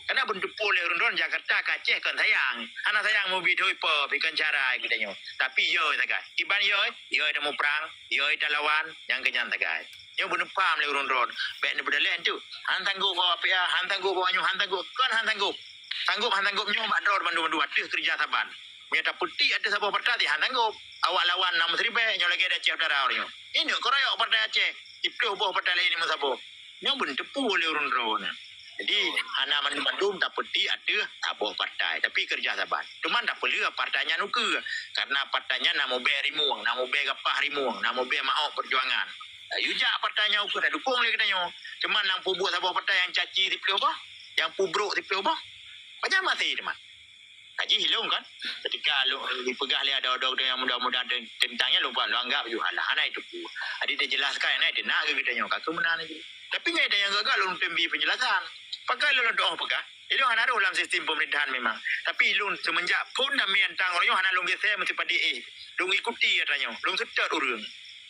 Karena beuneuteupeu lé ureueng droen Jakarta ka Aceh kon sayang. Hana sayang mubi thoi po, pi kon cara geutanyoe. Tapi yo sagai. Kiban yo, yo tamuprang, yo talawan, nyang keunyan sagai. Nyoe beuneupham lé ureueng droen. Bèk neupeudaleh tu. Han sanggup bawa P A, han sanggup bawa nyoe, han sanggup. Kon han sanggup. Sanggup han sanggup nyoe bak droen mandum-mandum ateueh keureuja saban. Meunyoe tapeutik ateueh saboh partai, han sanggup. Awak lawan nam siribèe, nyoe lagèe di Aceh Utara nyoe. Ini keroyok partai Aceh. Siploh boh partai laén meusaboh. Nyoe beuneuteupeu lé ureueng droen. Jadi, hana mandum-mandum tapeutik ateueh saboh partai, tapi keureuja saban. Cuman tapeuleueh partai nyan ukeue, karena partai nyan na mubèe rimueng, na mubèe gapah rimueng, na mubèe maok peujuangan. Yue jak partai nyan ukeue, tadukong lé geutanyoe. Cuman nyang peubuet saboh partai nyang caci siploh boh, nyang peubrok siploh boh. Pajan maté teuma. Kaji ilong kan? Ketika lôn dipeugah lé adoe-adoe nyang muda-muda teuntang nyan, lôn anggap ju alah hana itu pu. Jadi dijelaskan hana itu nak ke geutanyoe ka keuh meunan laju. Tapi ngai nyang gaga lôn tem bi penjelasan. Pakai lôn doh peugah. Ilong hana roh lam sistem pemerintahan memang. Tapi ilong semenjak phon dan mian tang roh hana lôn geser mesti padi eh. Lôn ikuti katanya. Lôn seutôt ureueng.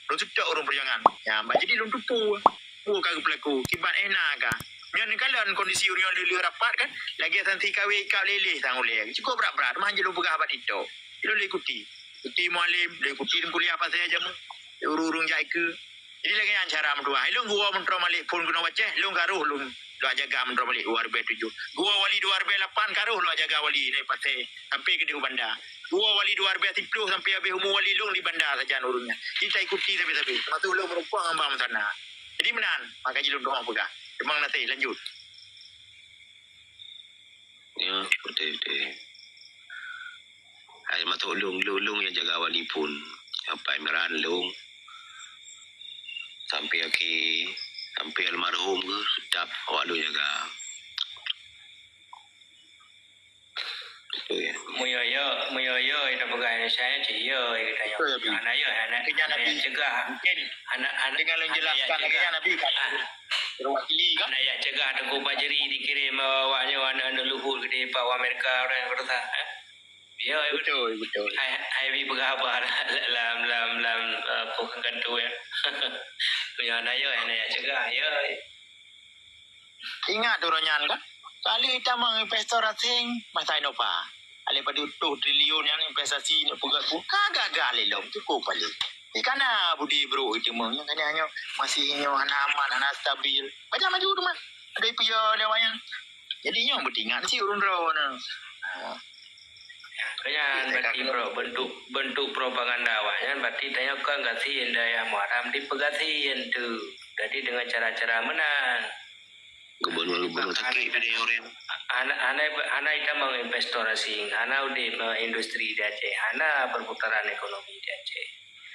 Lôn seutôt ureueng perjuangan. Ya, bah jadi lôn tupu. Peue ka geupeulaku, kiban eh na ka. Nyan kalon kondisi ureueng nyoe lheueh rapat kan, lagèe sanksi kawé ikab lé-lé sang ulèe. Cukup brat-brat, mah jih lôn peugah bak TikTok. Lôn lé ikuti. Ikuti mualim, lé ikuti kuliah pasai jameun. Ureueng-ureueng jak ikeue. Jadi lagèe nyan cara meutuah. Lôn geuwoe meutroh malèk phon keunoe baceh, lôn ka roh lôn lôn jaga meutroh malèk dua ribèe tujoh. Geuwoe wali dua ribèe lapan ka roh lôn jaga wali nai pasai sampai keudéh u Banda. Geuwoe wali dua ribèe siploh sampai habéh umu wali lôn di Banda sajan ureueng nyan. Jadi ta ikuti sabe-sabe. Teumasuk lôn meurumpok ngon bang Mantana. Jadi meunan, maka jih lôn tu'oh peugah. Teuma na teuh lanjut. Ya, betul, betul. Hai, masuk lôn, lôn, lôn nyang jaga wali phon. Sampai Imran lôn. Sampai aki, sampai almarhum ke, tetap awak lôn jaga. Betul, ya. Meunyoe yo, meunyoe yo, ita peugah Indonesia nyan cit yo, ita nyoe. Betul, Abi. Hana yo, hana, Artinya hana Nabi, yo cegah. Mungkin hana, hana, dengan lôn hana yo jelaskan lagi cegah. Ya, Nabi kan. Ah. Terwakili kan? Hana yo cegah Teungku Fajri dikirim, eh, awak nyoe aneuk-aneuk luhut geude bak Amerika, orang yang berusaha, eh? Yo, betul, betul. Hai, hai bi peugah haba lam, lam, lam, eh, pokok kantu, ya. Meunyoe hana yo, hana yo cegah, yo. Ingat uroe nyan kan? Kali tamong investor asing masa Innova. Alèh padub reutôh triliun nyan investasi nyoe peugah ku ka gagal lé lom, cukup paléh. Di kana budi brok itu meuh, nyoe kana nyoe masih nyoe hana aman, hana stabil. Pajan maju teuma. Ada piye lé awak nyan. Jadi nyoe beutingat si ureueng droe nyoe. Ha. Nyan berarti pro-, bentuk, bentuk propaganda awak nyan berarti tanyoe kon gasien dayah Muharram dipeugasien tu. Jadi dengan cara-cara meunan. Gubernur-gubernur sakit tu dia orang. Hana, hana, hana itamong investor asing, hana udép, eh, industri di Aceh, hana perputaran ekonomi di Aceh.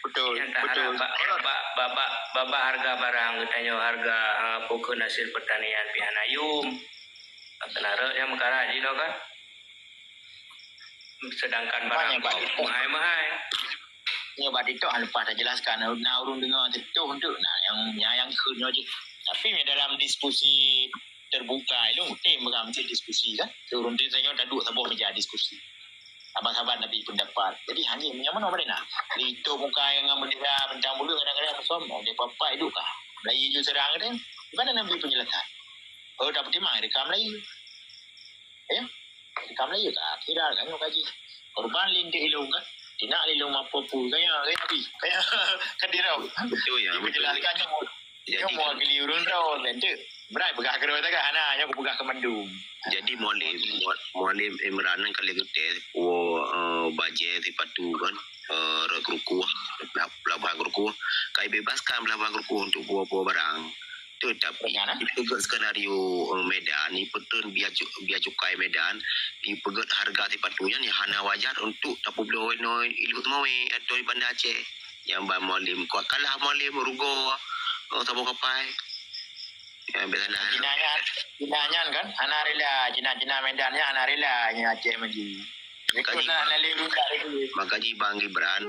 Betul, nyata betul. Hana ba-, ba-, ba-, ba-, ba harga barang geutanyoe, harga, eh, pokok hasil pertanian pih hana yum. Kena rot nyang meukara jinoe kan. Sedangkan barang meuhai-meuhai. Nyoe bak TikTok han leupah tajelaskan. Na ureueng deungoe teuh untuk na nyang, nyang, nyang kheun nyoe jih. Tapi dalam diskusi terbuka ilong tem beurang meusti diskusi kan. Ureueng tanyoe taduek saboh meja diskusi. Saban-saban tabi pendapat. Jadi hana meunyoe meunoe bak na. Di TikTok muka nyang bendera bintang bulu kadang-kadang musom, oh, dia papai duka. Melayu ju serang kadang. Di mana nabi penjelasan? Oh, dapat timang rekam Melayu. Ya, rekam Melayu tak viral kan, kaji. Korban lintik ilong kan. Jinak lé lôn mapeue-peue kaya, kaya Abi, kaya Kadirau. Betul ya, betul. Dijelaskan nyoe, jadi nyoe mewakili ureuëng droe, nanti berat peugah keudroe taga hana, nyoe kupeugah keu mandum. Jadi Mualim, Mualim Imran kan kali geutek, wo uh, bajée sipatu kan, uh, rot Kruku, pelabuhan Kruku, kai bebaskan pelabuhan Kruku untuk bawa-bawa barang. Teutap dipeugét skenario uh, Medan, dipeutreun bia, bia cukai Medan, dipeugét harga sipatu nyan yang hana wajar untuk tapubloe inoe i Luhut Mawé atau di Banda Aceh. Nyang ban Mualim kuat kalah Mualim rugoe oh, saboh kapai. Nyang biasa dah. Cina nyan, Cina nyan kan hana rela, Cina-Cina Medan nyan hana rela nyang Aceh maju. Makanya, makanya Bang Gibran.